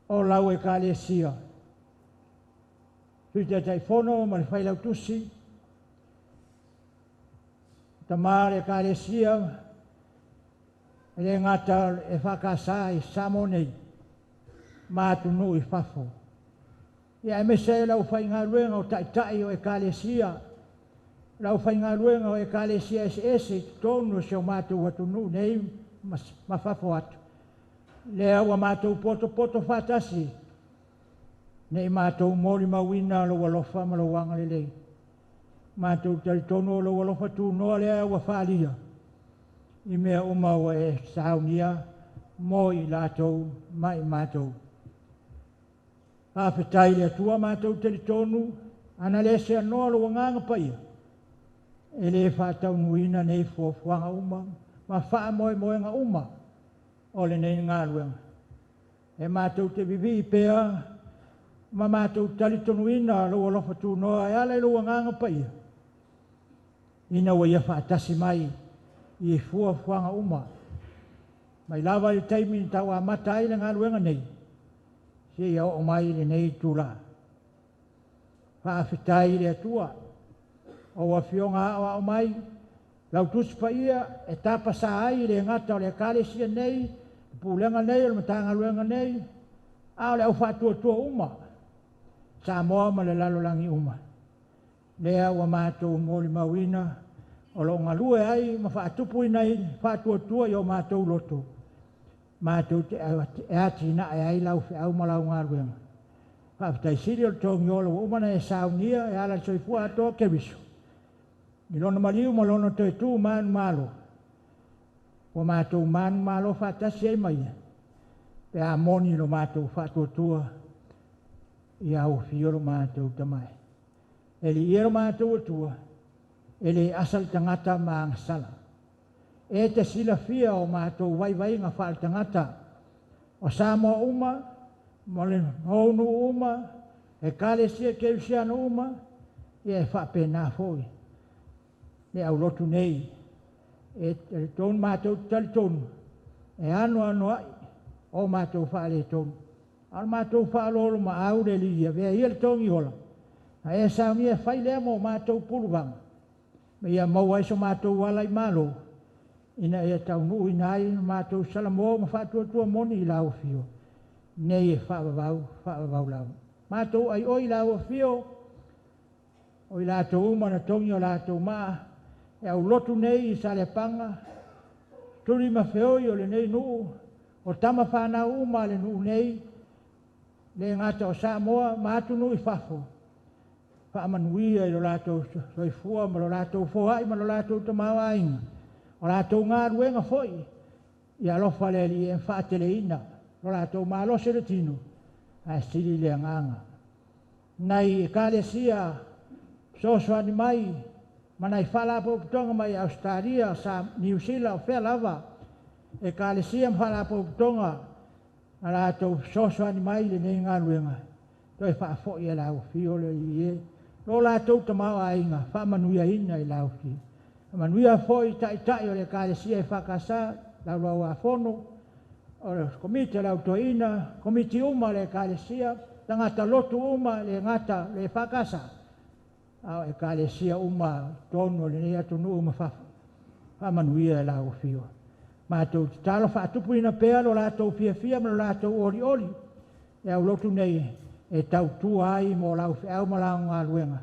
o lau ekalesia. Sui Taitaifono ma le Failautusi, tama o le ekalesia, e le gata e EFKS i Samoa nei, ma atunuu i fafo. Ia aemaise ai o le aufaigaluega o taitai o ekalesia, le aufaigaluega o ekalesia eseese i totonu o si o matou atunuu nei ma fafo atu. Lea ua matou potopoto faatasi, nei matou molimauina lou alofa ma lou agalelei. Matou talitonu o lou alofa tunoa lea ua faalia i mea uma ua e saunia mo i latou ma i matou. Faafetai i le Atua matou talitonu, ana le seanoa lou agaga paia, e le faataunuuina nei fuafuaga uma ma faamoemoega uma o lenei galuega. E matou te vivii pea ma matou talitonuina lou alofa tunoa e ala i lou agaga paia, ina ua ia faatasi mai i fuafuaga uma. Mai lava i le taimi na tauamata ai le galuega nei, seia oo mai i lenei itula. Faafetai i le Atua, o afioga aoao mai, lau Tusi Paia e tapasā ai le gata o le ekalesia nei, le pulega nei o le Matagaluega nei, a o le aufaatuatua uma, Samoa ma le lalolagi uma. Lea ua matou molimauina o lo o galue ai ma faatupuina ai faatuatua i o matou loto, matou te atinae ai lau feau ma lau galuega. Faafetai sili o le togiola ua uma ona e saunia e ala i le soifua atoa o Keriso, i lona maliu ma lona toe tu manumalo, ua matou manumalo faatasi ai ma ia, pe a moni lo matou faatuatua ia aufio lo matou tamae. E liia lo matou Atua, e le asa le tagata ma agasala. E te silafia o matou vaivaiga faaletagata, o Samoa uma, ma le atunuu uma, ekalesia kerisiano uma, ia e faapena foi le aulotu nei. E talitonu matou te talitonu, e anoanoai o matou faaletonu. A o le matou faaoloolomaau le Alii, avea ia le togiola, a e saunia e fai lea mo matou puluvaga, ma ia maua ai so matou ala i malo, ina ia taunuuina ai le matou salamo ma faatuatua moni i lau Afio, nei e faavavau, faavavau lava. Matou aioi i lau Afio, o i latou uma na togi o latou maa, e aulotu nei i Saleapaga, tuli ma feoi o lenei nuu, o tama fanau uma a le nuu nei, le gata o Samoa ma atunuu i fafo, faamanuia i lo latou soifua ma lo latou foai ma lo latou tamaoaiga, o latou galuega foi, ia alofa le Alii e faateleina lo latou malosi o le tino, ae sili le agaga. Nai ekalesia fesoasoani mai ma nai faalapotopotoga mai Ausetalia, Niu Sila, o fea lava, ekalesia ma faalapotopotoga na latou fesoasoani mai i lenei galuega, toe faafoi e lau Afio le Alii e, lo latou tamaoaiga faamanuiaina i lau Afio. Manuia foi taitai o le ekalesia EFKS, Laulau-a-Fono, o le Komiti a le Au Toeaina, Komiti uma a le ekalesia, tagata lotu uma le gata le EFKS, a o ekalesia uma i totonu o lenei atunuu ma fafo, faamanuia e lau Afio. Matou tatalo faatupuina pea lo latou fiafia ma lo latou olioli, e aulotu nei e tautua ai mo lau feau ma lau galuega.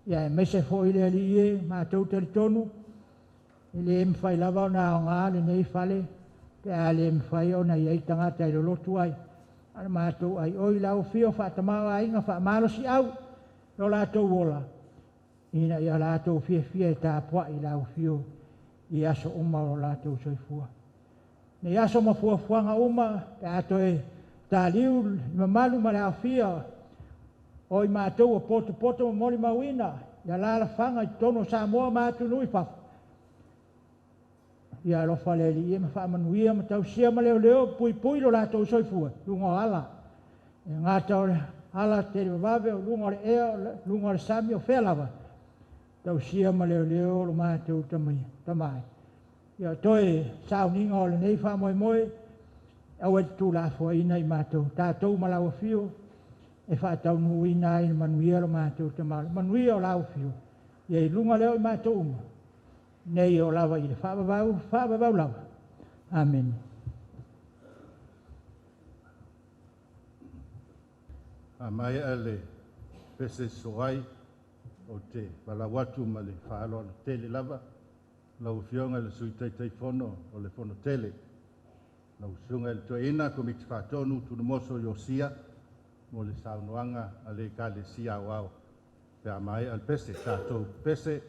Ia aemaise foi le Alii e, matou talitonu, e le mafai lava ona aoga lenei fale, pe a le mafai ona i ai tagata e lolotu ai. A o le matou aioi lau Afio faatamao aiga faamalosiau lo latou ola, ina ia latou fiafia e tapuai lau Afio i aso uma o latou soifua. Nei aso ma fuafuaga uma, pe a toe taliu le mamalu ma le aofia o i matou o potopoto ma molimauina i alaalafaga i totonu o Samoa ma atunuu i fafo. Ia alofa le Alii ma faamanuia ma tausia ma leoleo puipui lo latou soifua, luga o ala. E gata o le ala televavave o luga o le ea, o luga o le sami o fea lava, tausia ma leoleo lo matou tamai. Ia toe sauniga o lenei faamoemoe, aua e te tuulafoaiina i matou, tatou ma lau Afio, e faataunuuina ai le manuia lo matou tamalo. Manuia o lau Afio, ia i luga lea o i matou uma, nei o lava i le faavavau, faavavau lava. Amene.
Faamaea le pese soai o te valaau atu ma le faaaloalo tele lava lau Afioga i le Sui Taitaifono o le Fono Tele, lau Susuga i le Toeaina Komiti Faatonu Tunumoso Iosia mo le saunoaga a le Ekalesia Aoao. Pe a maea le pese, tatou pese.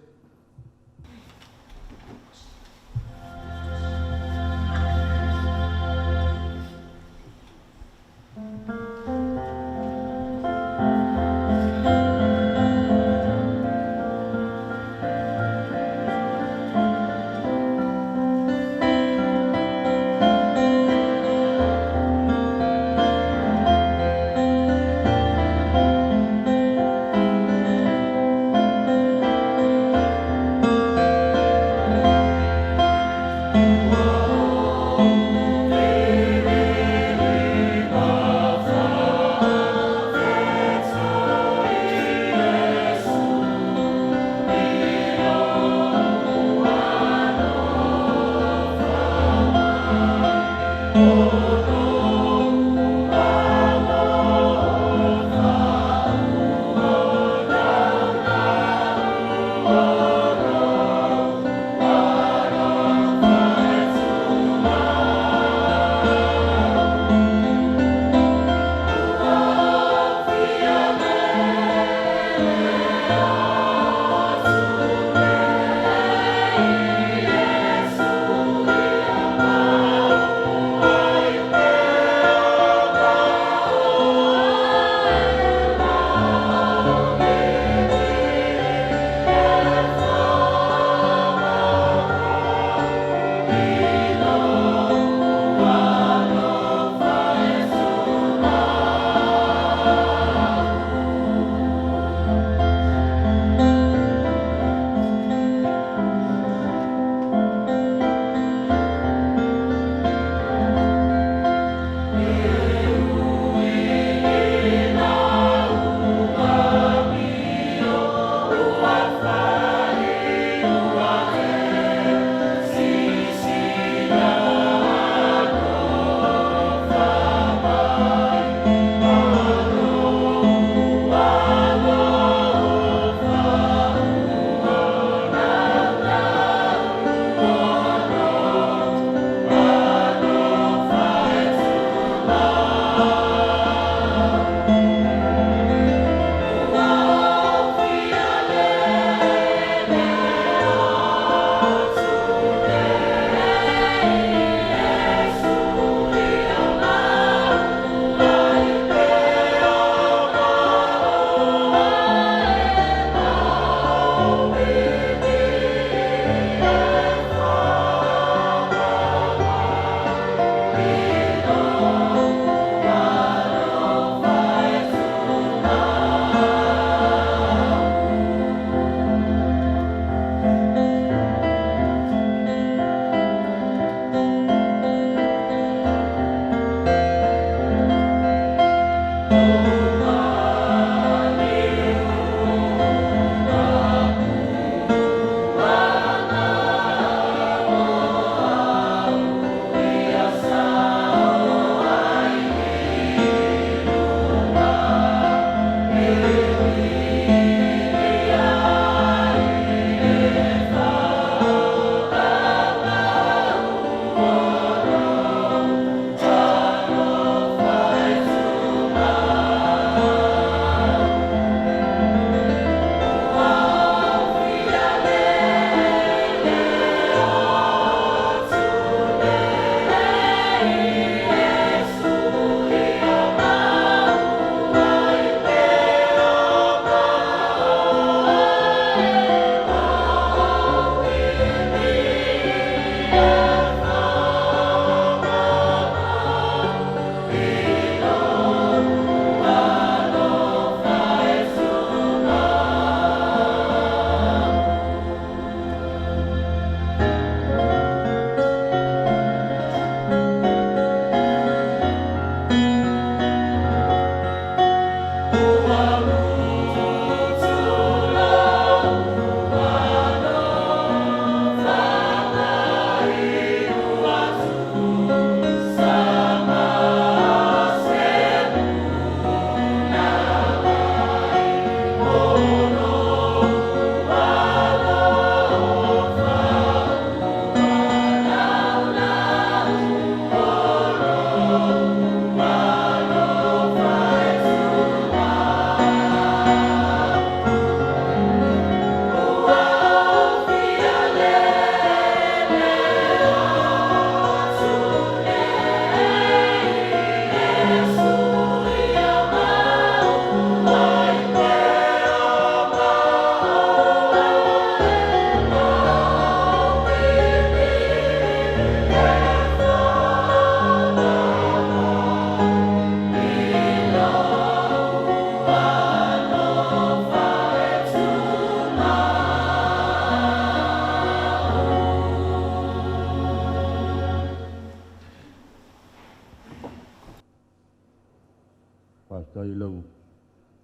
Faafetai i lau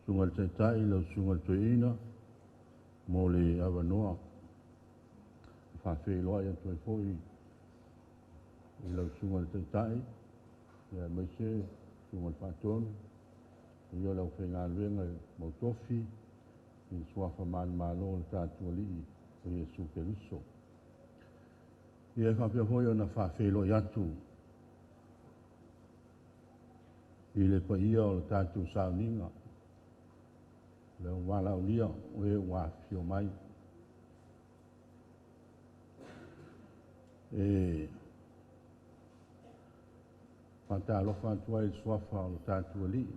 Susuga i le Taitai, lau Susuga i le Toeaina mo le avanoa e faafeiloai atu ai foi i lau Susuga i le Taitai, aemaise Susuga i le Faatonu, paia o le aufaigaluega mautofi i le suafa manumalo o le tatou Alii o Iesu Keriso. Ia e faapea foi ona faafeiloai atu i le paia o le tatou sauniga, le au valaaulia o e ua afifio mai. E faatalofa atu ai i le suafa o le tatou Alii,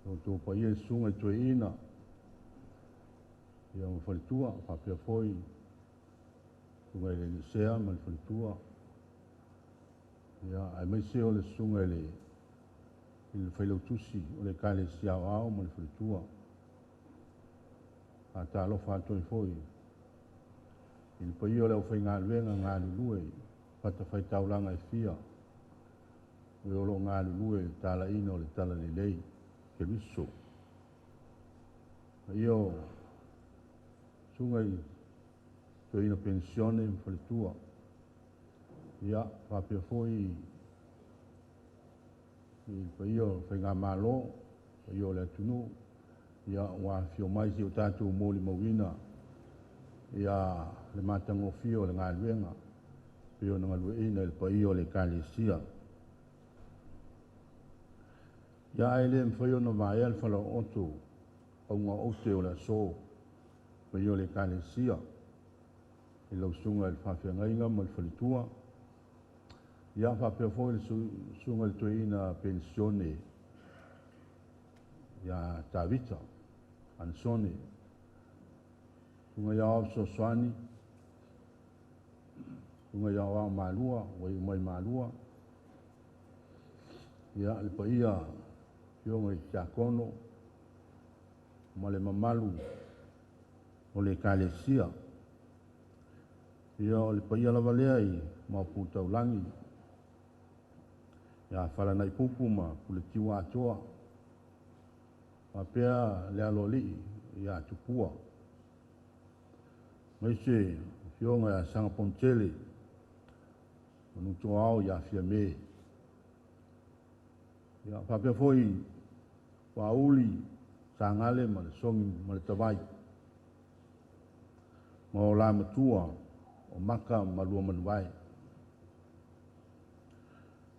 o outou paia i susuga i toeaiina, ia ma faletua, faapea foi susuga i le Alii ma le faletua, ia aemaise o le susuga i le Failautusi o le Ekalesia Aoao ma le faletua. Faatalofa atu ai foi i le paia o le aufaigaluega galulue i fatafaitaulaga e fia, o e o lo o galulue i le talaiina o le talalelei Keriso. Paia o susuga i toeaina penisione ma faletua, ia faapea foi i le paia o le faigamalo, paia o le atunuu, ia ua afifio mai si o tatou molimauina ia le matagofie o le galuega pei ona galueaiina e le paia o le Ekalesia. Ia ae le mafai ona vaea le falaooto auga oute o le aso, paia o le Ekalesia i lau susuga i le faafeagaiga ma le faletua, ia faapea foi le susuga i le toeaina penisione ia Tavita Anesone, susuga ia Aoao Fesoasoani, susuga ia Aoao Malua, ua iu mai Malua, ia le paia afioga i Tiakono ma le mamalu o le Ekalesia. Ia o le paia lava lea i Maopu Taulagi, ia Falanaipupu ma Puletiua Atoa, faapea le aloalii ia Tupua, aemaise afioga ia Sagaponitele, Manutoao ia Fiame. Ia faapea foi Pauli, Sagale ma le Sogi ma le Tavai, ma o la matua o Maka ma Luamanuvae.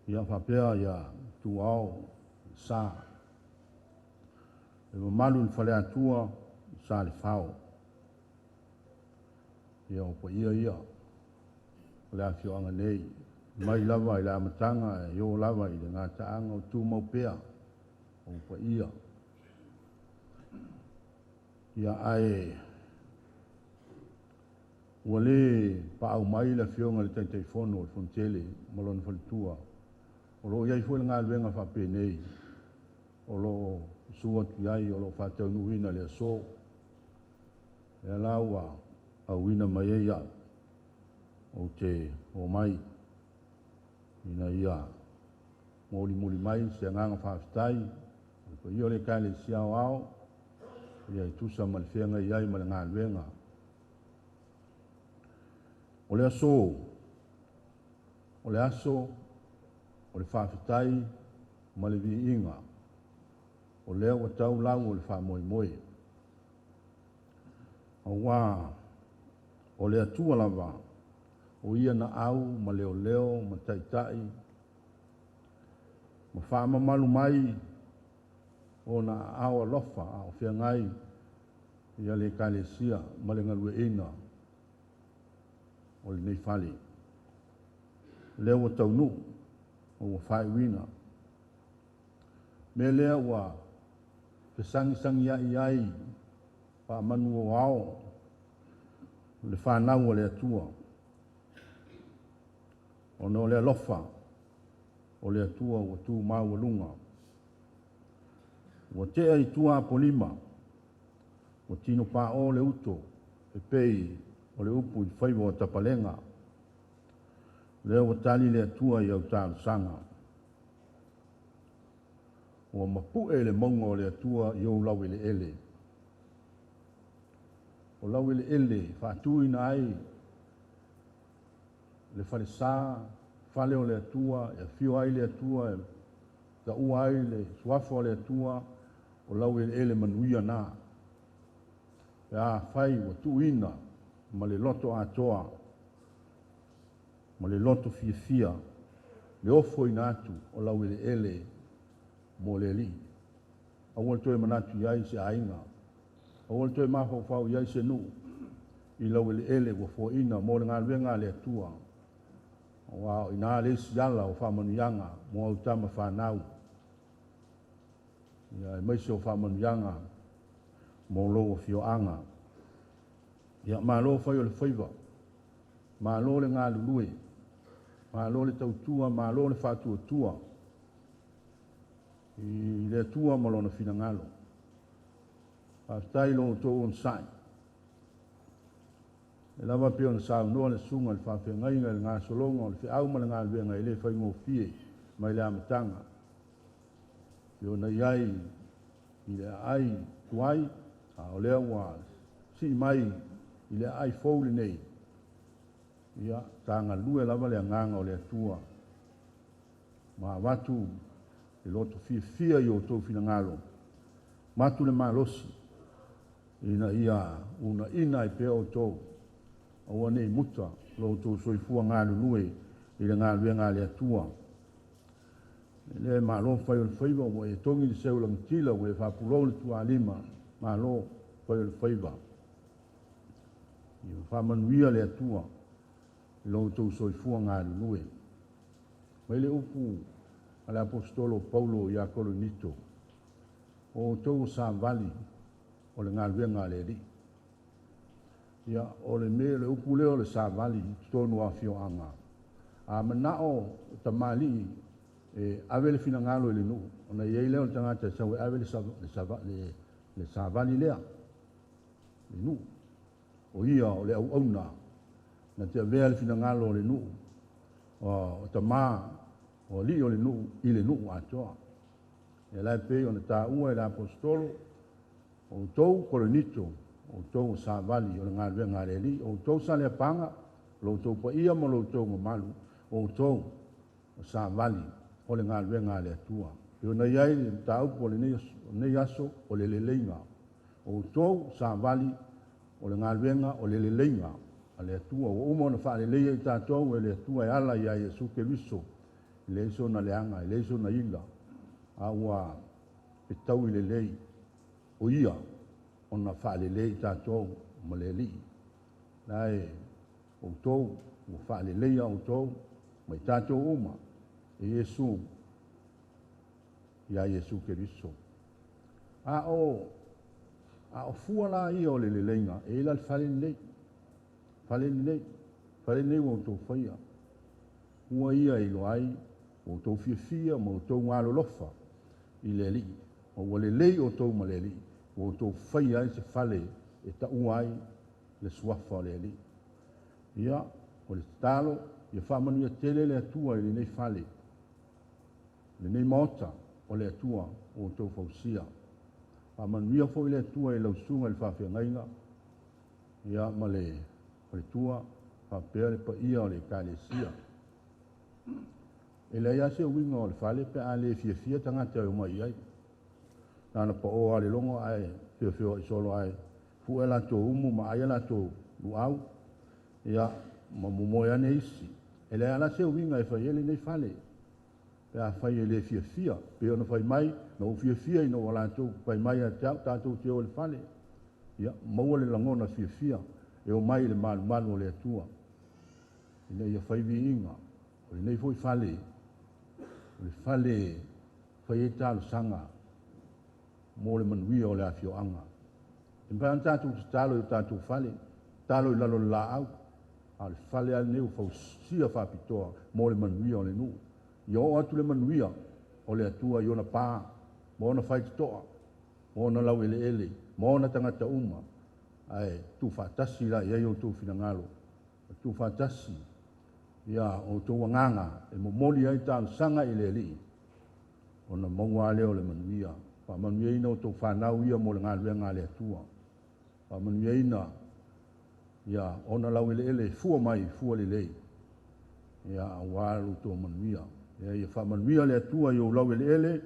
Ia faapea ia Tuao Sa, le mamalu i le faleatua Sa le Fao. Ia o paia ia o le afioaga nei, mai lava i le amataga e o lava i le gataaga o tumau pea o paia. Ia ae ua le paau mai le afioga i le Taitaifono o le Fonotele ma lona faletua. O lo o i ai foi le galuega faapenei o lo o susu atu i ai, o lo o faataunuuina le aso. Lea la ua auina mai ai au, ou te omai ina ia molimoli mai se agaga faafetai o le paia o le Ekalesia Aoao, ia e tusa ma le feagai ai ma le galuega. O le aso, o le aso o le faafetai ma le viiga, o lea ua tau lau o le faamoemoe. Auā o le Atua lava, o ia na au ma leoleo ma taitai ma faamamalu mai ona aao alofa a o feagai ia le Ekalesia ma le galueaiina o lenei fale. Lea ua taunuu ma ua faaiuina. Mea lea ua fesagisagiai ai faamanu o ao le fanau a le Atua, ona o le alofa o le Atua ua tumaualuga. Ua tea i tua Apolima, ua tino pao le uto e pei o le upu i le faiva o Tapalega. Lea ua tali le Atua i au talosaga. Ua mapu'e le mauga o le Atua i ou laueleele. O laueleele faatuina ai le falesa, fale o le Atua, e afio ai le Atua, e taua ai le suafa o le Atua, o laueleele manuia na. Pe afai ua tuuina ma le loto atoa, ma le loto fiafia, le ofoina atu o laueleele mo le Alii. Aua le toe manatu i ai se aiga, aua le toe mafaufau i ai se nuu, i laueleele ua foaina mo le galuega a le Atua. Aua o ina le isi ala o faamanuiaga mo au tama fanau. Ia, aemaise o faamanuiaga mo lou afioaga. Ia, malo fai o le faiva, malo le galulue, malo le tautua, malo le faatuatua i le Atua ma lona finagalo. Faafetai lo outou onosai. E lava pei ona saunoa le susuga i le faafeagaiga i le gasologa o le feau ma le galuega e le faigofie mai le amataga. E ona i ai i le aai tuai, a o lea ua sii mai i le aai fou lenei, ia, sa galue lava le agaga o le Atua. Ma avatu le loto fiafia i outou finagalo, matu le malosi, ina ia unaina ai pea outou, aua nei muta lo outou soifua galulue i le galuega a le Atua. E le malo fai o le faiva, ua e togi le seu lagatila, ua e faapulou le tualima, malo fai o le faiva. Ia faamanuia le Atua i lo outou soifua galulue. Mai le upu a le Aposetolo Paulo ia Korinito, o outou o savali o le galuega a le Alii. Ia, o le mea, le upu lea o le savali i totonu o afioaga. A manao tamalii e ave le finagalo i le nuu, ona i ai lea o le tagata e sau e ave le savali lea, le nuu. O ia o le auauna, na te avea le finagalo o le nuu, o tamā, o alii o le nuu, i le nuu atoa. E lai pei ona taua e le Aposetolo, o outou Korinito, o outou o savali o le galuega a le Alii, o outou Saleapaga, o lo outou paia ma lo outou mamalu, o outou o savali o le galuega a le Atua. E ona i ai le mataupu o lenei aso o le leleiga. O outou savali o le galuega o le leleiga a le Atua. Ua uma ona faaleleia i tatou e le Atua e ala ia Iesu Keriso. E leai sona leaga, e leai sona ila, a ua fetaui lelei o ia ona faalelei i tatou ma le Alii. Lae outou ua faaleleia outou ma i tatou uma e Iesu, ia Iesu Keriso. A o fua la ia o le leleiga, e ila le fale lenei, fale lenei, fale lenei ua outou faia. Ua ia e iloa ai ua outou fiafia ma outou alolofa i le Alii. Ma ua lelei outou ma le Alii, ua outou faia ai se fale e taua ai le suafa o le Alii. Ia, o le tatalo, ia faamanuia tele le Atua i lenei fale, lenei maota o le Atua ua outou fausia. Faamanuia foi le Atua i lau susuga i le faafeagaiga, ia, ma le faletua, faapea le paia o le Ekalesia. E leai lava se uiga o le fale pe a le fiafia tagata e omai i ai. Na ona pao lava le logo ae feofeoai solo ae fue latou umu ma ai latou luau, ia, ma momoe ane isi. E leai lava se uiga e fai ai lenei fale, pe a fai e le fiafia. Pe ona fai mai, na ou fiafia ina ua latou fai mai ia te au, tatou te o i le fale. Ia, maua le lagona fiafia e omai i le malumalu o le Atua, ina ia fai viiga. O lenei foi fale, o le fale fai ai talosaga mo le manuia o le afioaga. E mafai ona tatou tatalo i o tatou fale, tatalo i lalo o le laau, a o le fale lava lenei ua fausia faapitoa mo le manuia o le nuu. Ia oo atu le manuia o le Atua i ona pa, ma ona faitotoa, ma ona laueleele, ma ona tagata uma, ae tuufaatasi la i ai outou finagalo, tuufaatasi ia outou agaga e momoli ai talosaga i le Alii. Ona maua lea o le manuia. Faamanuiaina o tou fanau ia mo le galuega a le Atua. Faamanuiaina ia ona laueleele e fua mai, fua lelei, ia auā lo outou manuia. Ia ia faamanuia le Atua i ou laueleele,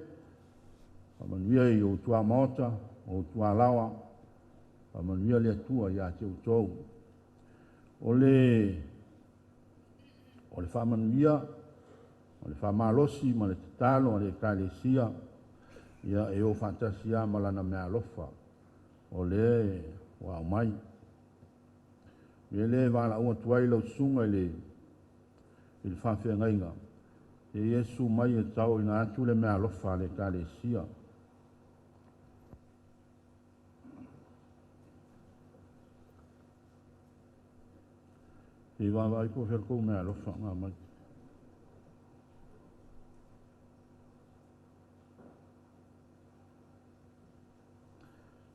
faamanuia i ou tuamaota, ou tualaoa, faamanuia le Atua ia te outou. O le faamanuia, o le faamalosi ma le tatalo a le Ekalesia, ia e o faatasi lava ma lana meaalofa, o lea ua aumai. Ia le valaau atu ai lau susuga i le faafeagaiga, e Iesu mai e tauina atu le meaalofa a le Ekalesia. I vaavaai po o fea le tou meaalofa na aumai.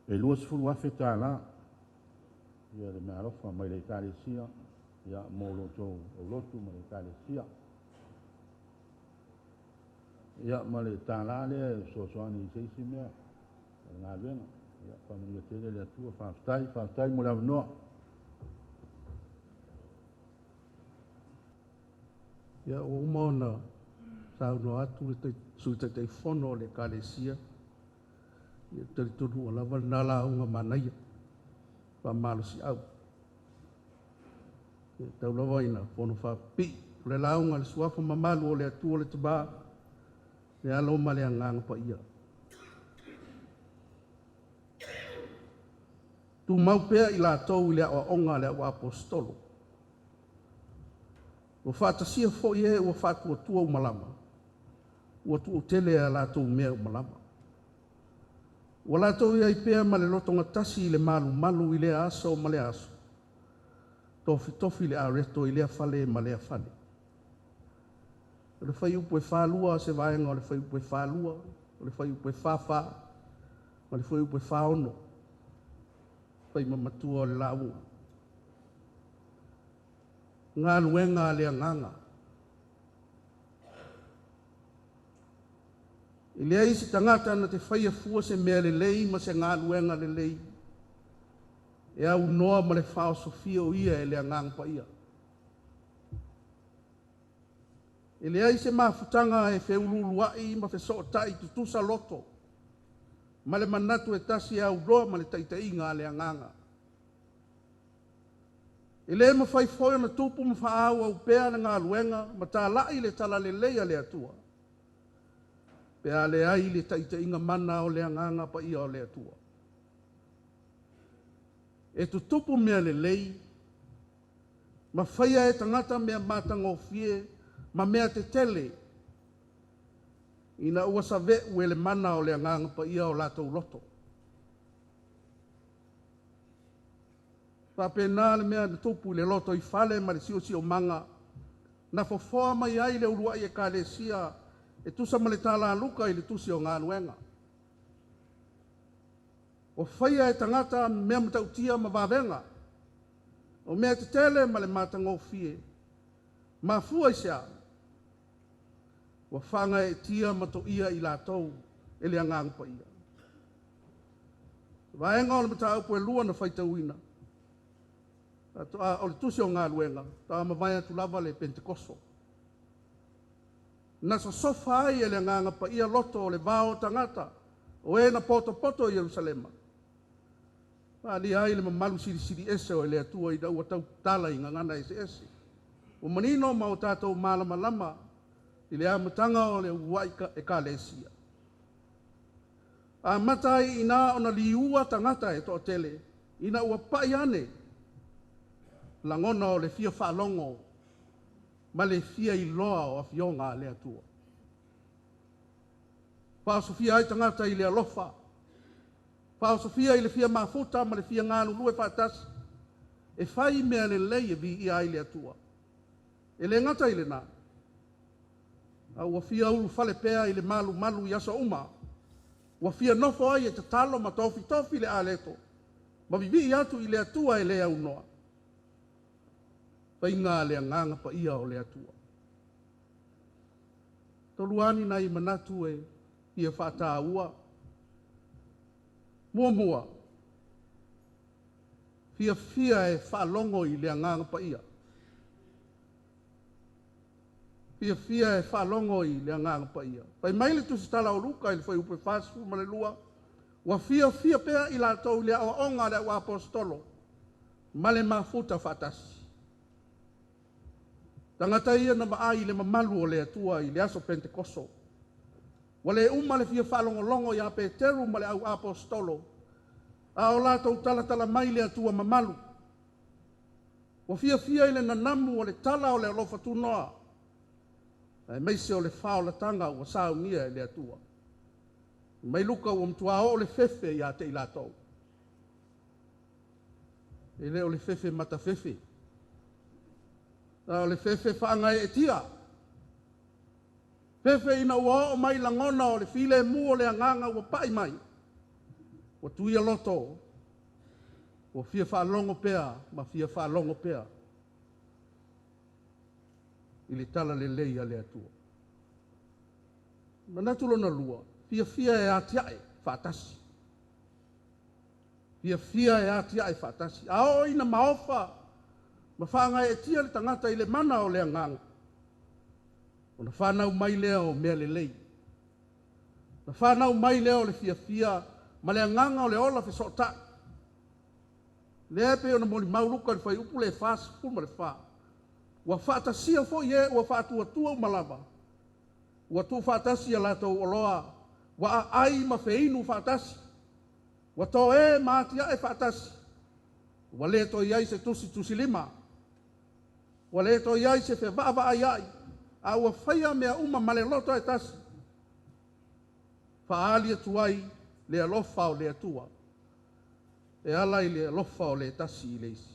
E $20,000 ia le meaalofa mai le Ekalesia, ia mo lo outou aulotu ma le Ekalesia. Ia ma le tālā lea e fesoasoani i se isi mea o le galuega. Ia faamanuia tele le Atua, faafetai, faafetai mo le avanoa.
Ia ua uma ona saunoa atu le Sui Taitaifono o le Ekalesia, ia talitonu ua lava lena lauga manaia, faamalosiau. Ia tau lava ina fono faapipii. O le lauga a le suafa mamalu o le Atua le Tama, le Alo ma le Agaga Paia. Tumau pea i latou i le aoaoga a le auaposeitolo. Ua faatasia foi e ua faatuatua uma lava, ua tuutele a latou mea uma lava. Ua latou iai pea ma le lotogatasi i le malumalu i lea aso ma lea aso, tofitofi le areto i lea fale ma lea fale. O le fuaiupu e 42 se vaega o le fuaiupu e 42, o le fuaiupu e 44, ma le fuaiupu e 46, faimamatua o le lauga. Galuega a le agaga. E leai se tagata na te faia fua se mea lelei ma se galuega lelei, e aunoa ma le faaosofia o ia e le Agaga Paia. E leai se mafutaga e feuluuluai ma fesootai tutusa loto, ma le manatu e tasi e aunoa ma le taitaiga a le agaga. E le mafai foi ona tupu ma faaauau pea le galuega ma talai le talalelei a le Atua, pe a leai le taitaiga mana o le Agaga Paia o le Atua. E tutupu mea lelei, ma faia e tagata mea matagofie ma mea tetele, ina ua save'u e le mana o le Agaga Paia o latou loto. Faapena le mea na tupu i le loto i fale ma le siosiomaga, na fofoa mai ai le uluai Ekalesia e tusa ma le talaluka i le tusi o galuega. Ua faia e tagata mea matautia ma vavega, o mea tetele ma le matagofie, mafua i se a? Ua faagaeetia ma toia i latou e le Agaga Paia. Vaega o le mataupu e lua na faitauina, o le tusi o galuega, faatoa mavae atu lava le Pentekoso. Na sosofa ai e le Agaga Paia loto o le vao o tagata, o e na potopoto i Ierusalema. Faaalia ai le mamalu silisili ese o le Atua ina ua tautala i gagana eseese. Ua manino ma o tatou malamalama i le amataga o le uluai Ekalesia. Amata ai ina ona liua tagata e toatele, ina ua pai ane lagona o le fia faalogo ma le fia iloa o afioga a le Atua. Faaosofia ai tagata i le alofa, faaosofia i le fia mafuta ma le fia galulue faatasi, e fai mea lelei e viia ai le Atua. E le gata i lena, a ua fia ulufale pea i le malumalu i aso uma, ua fia nofo ai e tatalo ma tofitofi le aleto, ma vivii atu i le Atua e le aunoa. Faiga le Agaga Paia o le Atua. Tolu lava ni nai manatu e fia faataua. Muamua, fiafia e faalogo i le agaga paia. Fiafia e faalogo i le agaga paia. Fai mai le tusitala o Luka i le fuaiupu e 42, ua fiafia pea i latou i le aoaoga a le auaposeitolo ma le mafuta faatasi. Tagata ia na vaai i le mamalu o le Atua i le aso Pentekoso. Ua le uma le fia faalogologo ia Peteru ma le auaposeitolo, a o latou talatala mai le Atua mamalu. Ua fiafia i le nanamu o le tala o le alofa tunoa, aemaise o le faolataga ua saunia e le Atua. Mai Luka ua matua oo le fefe ia te i latou. E le o le fefe matafefe, a o le fefe faagaeetia. Fefe ina ua oo mai lagona o le filemu o le agaga ua pai mai. Ua tuia loto, ua fia faalogo pea ma fia faalogo pea i le tala lelei a le Atua. Manatu lona lua, fiafia e atiae faatasi. Fiafia e atiae faatasi. A oo ina maofa ma faagaeetia le tagata i le mana o le agaga, ona whanau mai lea o mea lelei. Na whanau mai lea o le fiafia ma le agaga o le ola fesootai. Lea pe ona molimau Luka i le fuaiupu le 44. Ua faatasia foi e ua faatuatua uma lava. Ua tuufaatasi a latou oloa, ua aai ma feinu faatasi. Ua toe ma atiae faatasi. Ua le toe i ai se tusi tusilima. Ua le toe i ai se fevaavaaiai. A ua faia mea uma ma le loto e tasi. Faali atu ai le alofa o le Atua. E ala i le alofa o le tasi i le isi.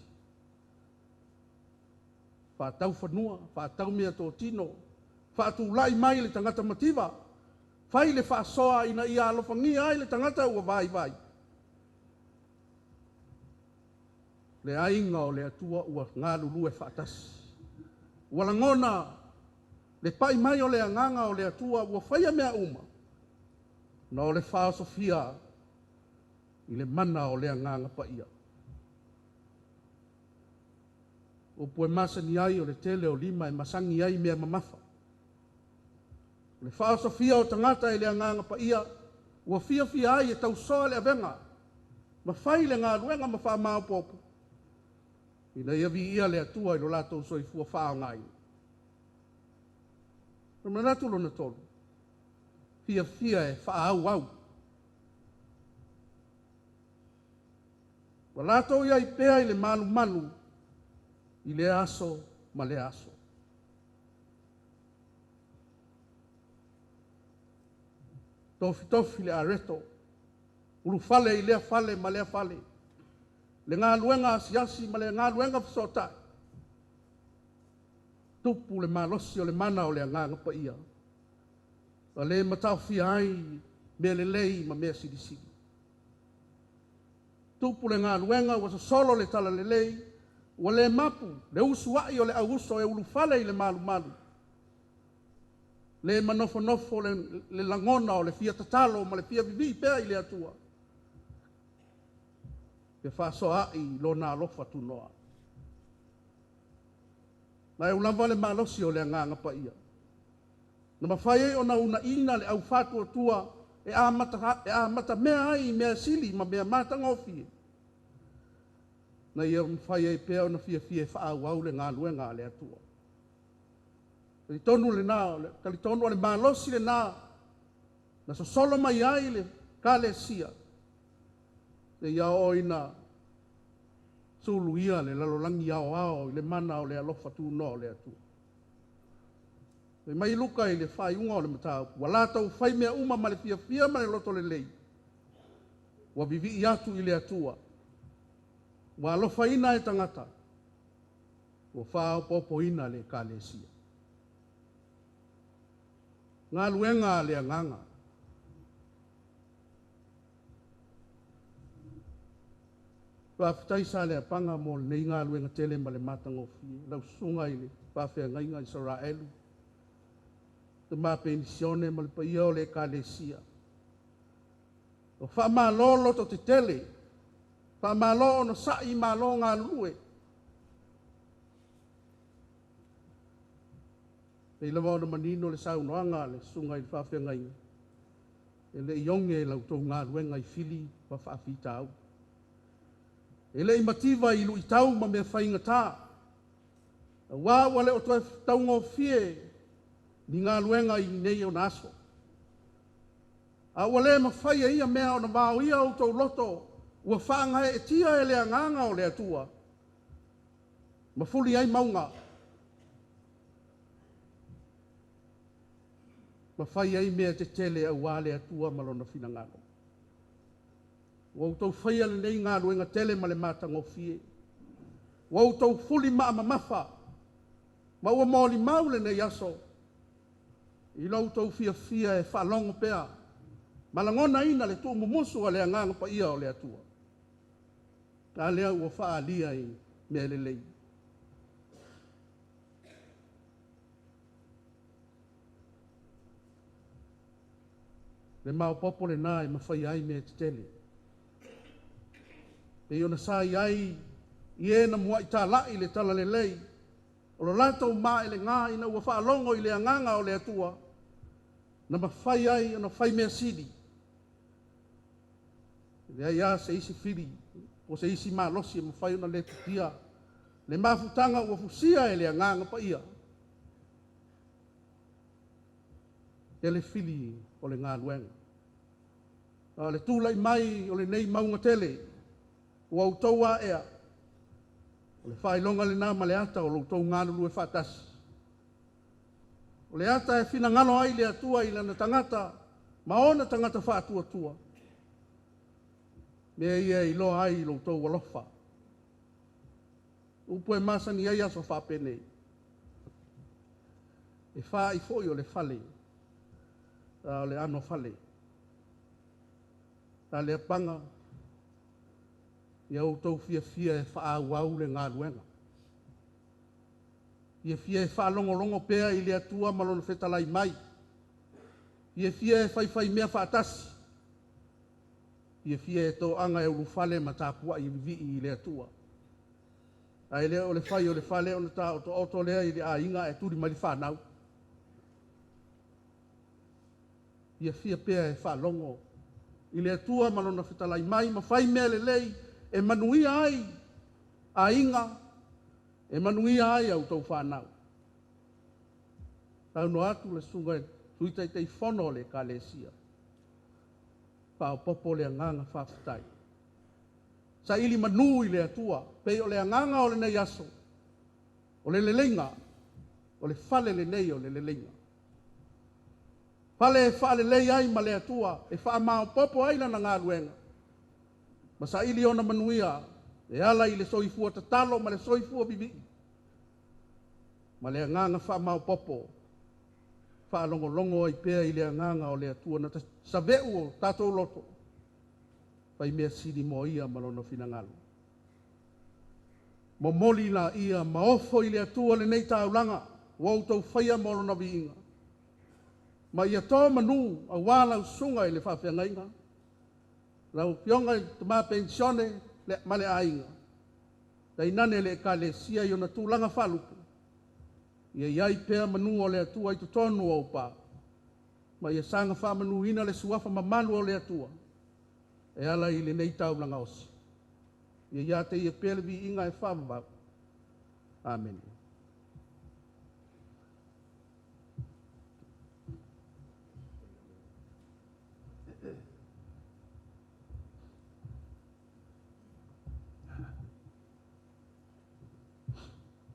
Faatau fanua, faatau mea totino, faatulai mai le tagata mativa, fai le faasoa ina ia alofagia ai le tagata ua vaivai. Le aiga o le Atua ua galulue faatasi. Ua lagona le pai mai o le agaga o le Atua ua faia mea uma, na o le faaosofia i le mana o le agaga paia. Upu e masani ai o le tele o lima e masagi ai mea mamafa. O le faaosofia o tagata i le agaga paia, ua fiafia ai e tausoa le avega, ma fai le galuega ma faamaopoopo, ina ia viia le Atua i lo latou soifua faaaogaina. O le manatu lona tolu, fiafia e faaauau. Ua latou i ai pea i le malumalu i lea aso ma lea aso. Tofitofi le areto, ulufale i lea fale ma lea fale, le galuega asiasi ma le galuega fesootai. Tupu le malosi o le mana o le agaga paia, ua le mataofia ai mea lelei ma mea silisili. Tupu le galuega ua sosolo le tala lelei, ua le mapu le usuai o le auuso e ulufale i le malumalu. Le manofonofo le lagona o le fia tatalo ma le fia vivii pea i le Atua. Pe faasoaai lona alofa tunoa. Na e ulava le malosi o le agaga paia. Na mafai ai ona unaina le au faatuatua e amata mea ai i mea sili ma mea matagofie. Na ia mafai ai pea ona fiafia e faaauau le galuega a le Atua. Talitonu lena, talitonu o le malosi lena, na sosolo mai ai le kalesia, se ia oo ina suluia le lalolagi aoao i le mana o le alofa tunoa o le Atua. Fai mai Luka i le faaiuga o le mataupu, ua latou fai mea uma ma le fiafia ma le loto lelei, ua vivii atu i le Atua, ua alofaina e tagata, ua faaopoopoina le ekalesia. Galuega a le agaga. Faafetai Saleapaga mo lenei galuega tele ma le matagofie. Lau susuga i le faafeagaiga Isaraelu. tamā penisione ma le paia o le Ekalesia. O faamalo loto tetele, faamalo onosa'i malo galulue. Pei lava ona manino le saunoaga a le susuga i le faafeagaiga, e le i oge la outou galuega i fili ma faafitauli. E le i mativa i luitau ma mea faigata, auā ua le o toe taugofie ni galuega i nei ona aso. A ua le mafai e ia mea ona vaoia outou loto ua faagaeetia e le agaga o le Atua, ma fuli ai mauga, ma fai ai mea tetele aua le Atua ma Lona finagalo. Ua outou faia lenei galuega tele ma le matagofie. Ua outou fuli maa mamafa, ma ua molimau lenei aso, i lo outou fiafia e faalogo pea, ma lagonaina le tuumumusu o le agaga paia o le Atua. A lea ua faaalia i mea lelei. Le maopoopo lena e mafai ai mea tetele. Pei ona sa i ai i e na muai tālai le talalelei, o lo latou maelega ina ua faalogo i le agaga o le Atua, na mafai ai ona fai mea sili. E leai lava se isi fili po o se isi malosi e mafai ona lepetia le mafutaga ua fusia e le agaga paia. Tele fili o le galuega. A o le tulai mai o lenei mauga tele, ua outou aea, o le faailoga lena ma le ata o lo outou galulue faatasi. O le ata e finagalo ai le Atua i lana tagata ma ona tagata faatuatua. Mea ia e iloa ai lo outou alofa. Upu e masani ai aso faapenei. E faai foi o le fale, a o le ano fale. Saleapaga, ia outou fiafia e faaauau le galuega. Fiafia e faalogologo pea i le Atua ma Lona fetalai mai. Fiafia e faifaimea faatasi. Fiafia e toaga e ulufale ma tapuai vivii i le Atua. Ae le o le fai o le fale ona taotooto lea i le aiga ae tuli mai le fanau. Fiafia pea e faalogo i le Atua ma Lona fetalai mai ma fai mea lelei e manuia ai aiga, e manuia ai a outou fanau. Saunoa atu le susuga i le Sui Taitaifono o le Ekalesia, faaopoopo le agaga faafetai. Saili manu i le Atua, pei o le agaga o lenei aso, o le leleiga, o le fale lenei o le leleiga. Fale e faalelei ai ma le Atua, e faamaopoopo ai lana galuega, ma saili ona manuia, e ala i le soifua tatalo ma le soifua vivii, ma le agaga faamaopoopo, faalogologo ai pea i le agaga o le Atua na saveu o tatou loto, fai mea sili mo ia ma lona finagalo. Momoli la ia ma ofo i le Atua lenei taulaga, ua outou faia mo lona viiga. Ma ia to manu auā lau susuga i le faafeagaiga, lau afioga i le tamā penisione ma le aiga, tainane le Ekalesia i ona tulaga faalupe, ia i ai pea manu o le Atua i totonu o ou pa, ma ia saga faamanuina le suafa mamalu o le Atua, e ala i lenei taulaga osi. Ia ia te ia pea le viiga e faavavau. Amene.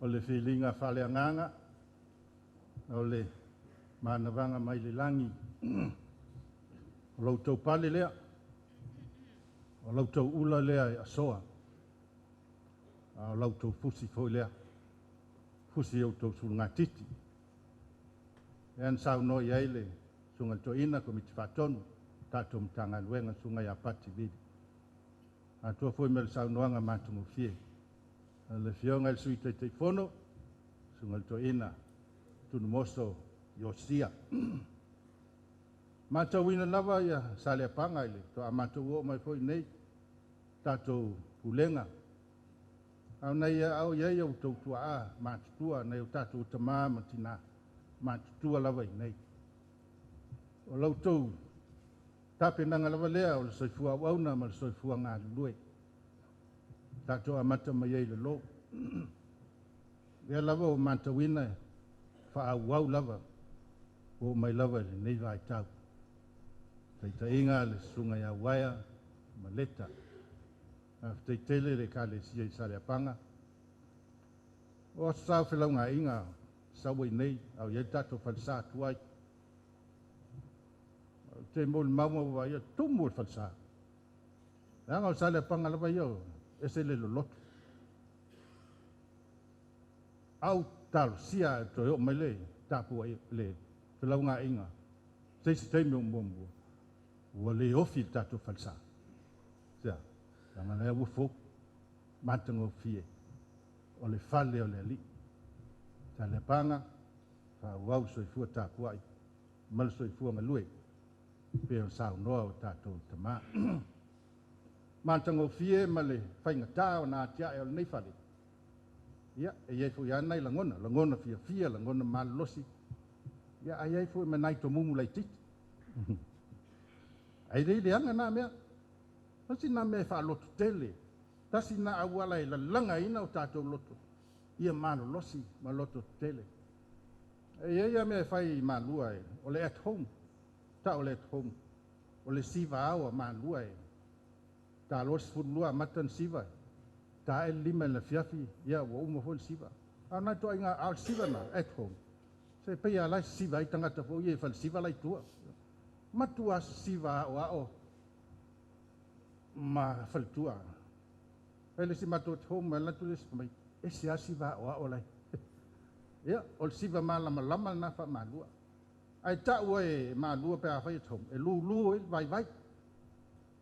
O le filiga faaleagaga, o le manavaga mai le lagi, o lo outou pale lea, o la outou ula lea e asoa, a o la outou fusi foi lea, fusi i outou sulugatiti. Lea na saunoa i ai le susuga i le toeaina, Komiti Faatonu, tatou Matagaluega, susuga ia Pati Vili. Atoa foi ma le saunoaga matagofie a le Afioga i le Sui Taitaifono, susuga i le toeaina Tunumoso Iosia. Matauina lava ia Saleapaga i le toa matou o mai foi nei tatou pulega. Au nei au ia ia tou tua matutua nei o tatou tamā ma tina matutua lava i nei. O lau tou tapenaga lava lea o le soifua auauna ma le soifua galulue. Tatou amata mai ai i le lo. Lea lava o matauina faaauau lava o mai lava i lenei vaitau. Taitaiga le susuga ia Uaea ma Leta. Faafetai le Ekalesia i Saleapaga. O aso sa o felaugaaiga sau ai nei, au i ai tatou falesa tuai. Te mo le maua ua ia tumu le falesa. Leaga o Saleapaga lava ia o ese le loloto. Au talosia e toe oo mai le tapua le felaugaaiga. Se isi taimi o muamua, ua le ofi le tatou falesa. Sea, leaga lea ua fou, matagofie, o le fale o le alii. Saleapaga, faaauau le soifua tapuai ma le soifua galue, pe o saunoa o tatou tamā. Matagofie ma le faigata o na atiae o lenei fale. Ia, e iai foi lava nai lagona, lagona fiafia, lagona malolosi. Ia, ai ai foi ma nai tomumu laitiiti. Ai lei leaga na mea. Tasi na mea e faaloto tele. Tasi na auala e lalagaina o tatou loto. Ia malolosi ma loto tele. E iai ia mea e fai i Malua e, o le at home. Ta o le at home. O le siva au a Malua e. Ta loa 12 amata na siva. Ta e 5 le fiafi, ia ua uma foi le siva. A nai toaiga, a o le siva na, at home. Se pei a lai siva ai tagata foi e fale siva lai tua. Matua siva ao ao ma faletua. Fai le si matou at home, ma latu le si mai, e se a siva ao ao lai. Ia, o le siva malamalama na fa Malua. Ai tau e Malua pe a fai at home, e lulu e vai vai.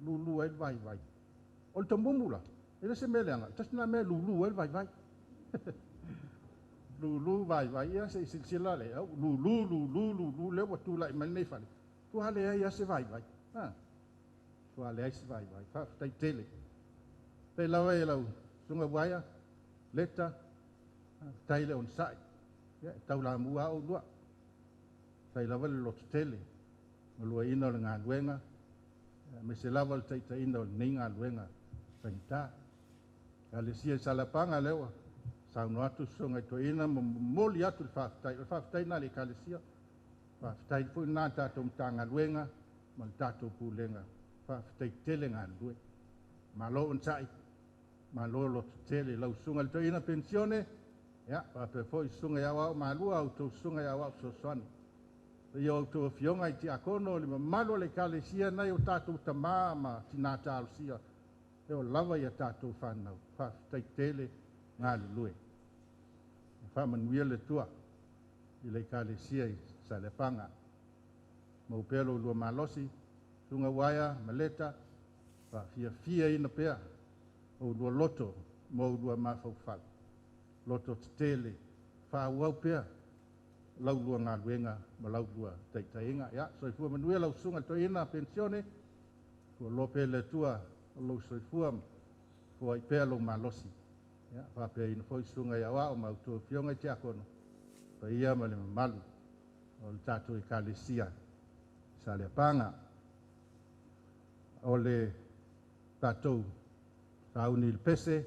Lulu e vai vai. O le tomumu la, e le se mea leaga, tasi na mea lulu e vai vai. Lulu vai vai, ia se silasila le au, lulu, lulu, lulu, lea ua tulai mai lenei fale. Tua le ai a se vai vai. Ha. Tua le ai se vai vai. Faafetai tele. Faafetai lava e lau susuga Uaea, Leta, faafetai le onosai. Ia, e taulamua au lua. Faafetai lava le loto tele. Ma luaina o le galuega, aemaise lava le taitaiina o lenei galuega faigata. Ekalesia i Saleapaga lea ua saunoa atu susuga i toeaina ma momoli atu le faafetai. O le faafetai lena i le Ekalesia. Faafetai foi lena i le tatou Matagaluega ma le tatou Pulega. Faafetai tele galulue. Malo onosai, malo loto tele. Lau susuga i le toeaina penisione, ia, faapea foi susuga i aoao Malua, a outou susuga i aoao fesoasoani. Ia outou afioga i tiakono, le mamalu o le Ekalesia nai o tatou tamā ma tinā talosia, e o lava ia tatou whanau. Faafetai tele galulue. Faamanuia le Atua i le Ekalesia i Saleapaga. Mau pea lo lua malosi, susuga Uaea ma Leta, faafiafia ina pea o lua loto ma o lua mafaufau. Loto tetele, faaauau pea lau lua galuega ma lau lua taitaiga. Ia, soifua manuia lau susuga i le toeaina penisione, ua pea le Atua o lou soifua foai pea lou malosi. Ia, faapeaina foi susuga i aoao ma outou afioga i tiakono, paia ma le mamalu o le tatou Ekalesia i Saleapaga. O le tatou sauni i le pese.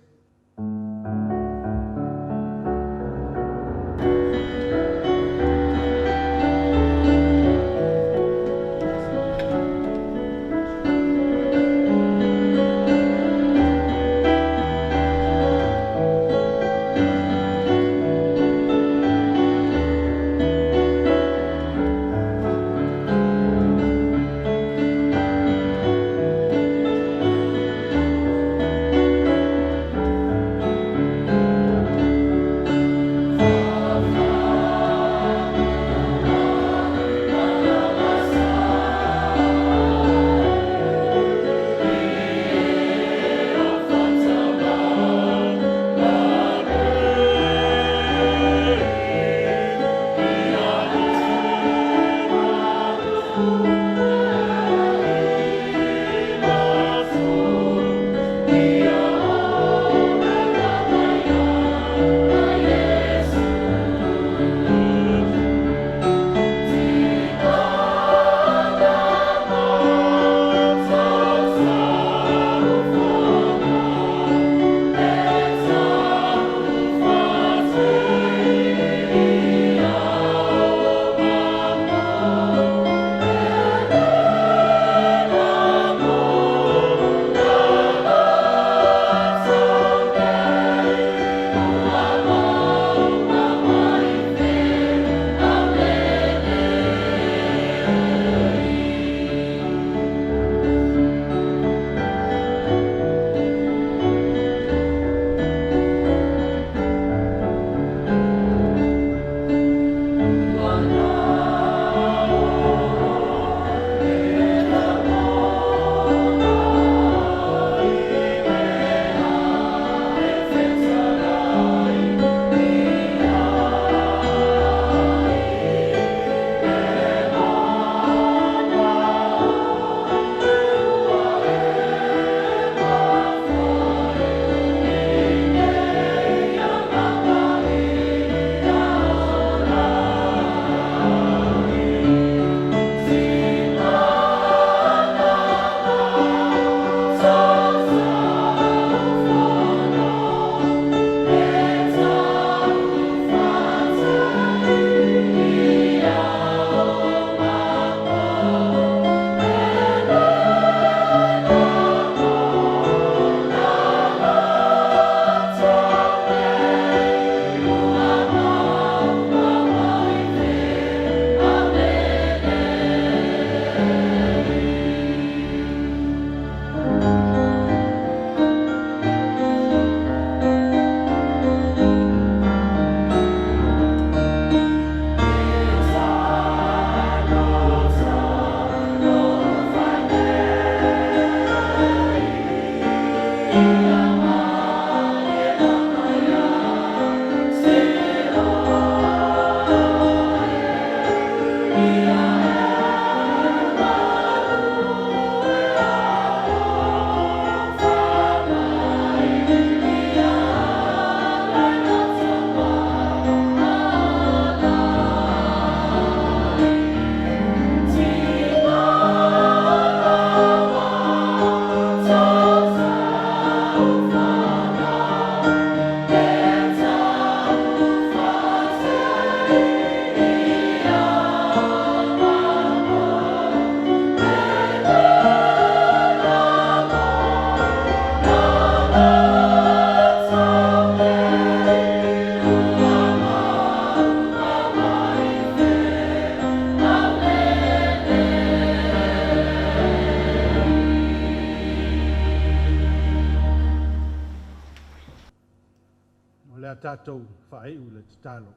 tatou faaiu le tatalo.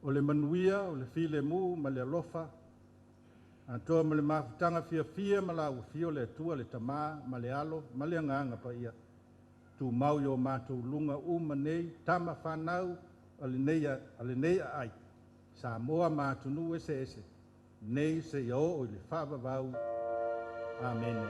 O le manuia, o le filemu ma le alofa, atoa ma le mafutaga fiafia ma la ua fio le Atua le Tamā ma le Alo ma le Agaga Paia, tumau i o matou luga uma nei, tama whanau o lenei aai, Samoa ma atunuu eseese, nei seia oo i le faavavau. Amene.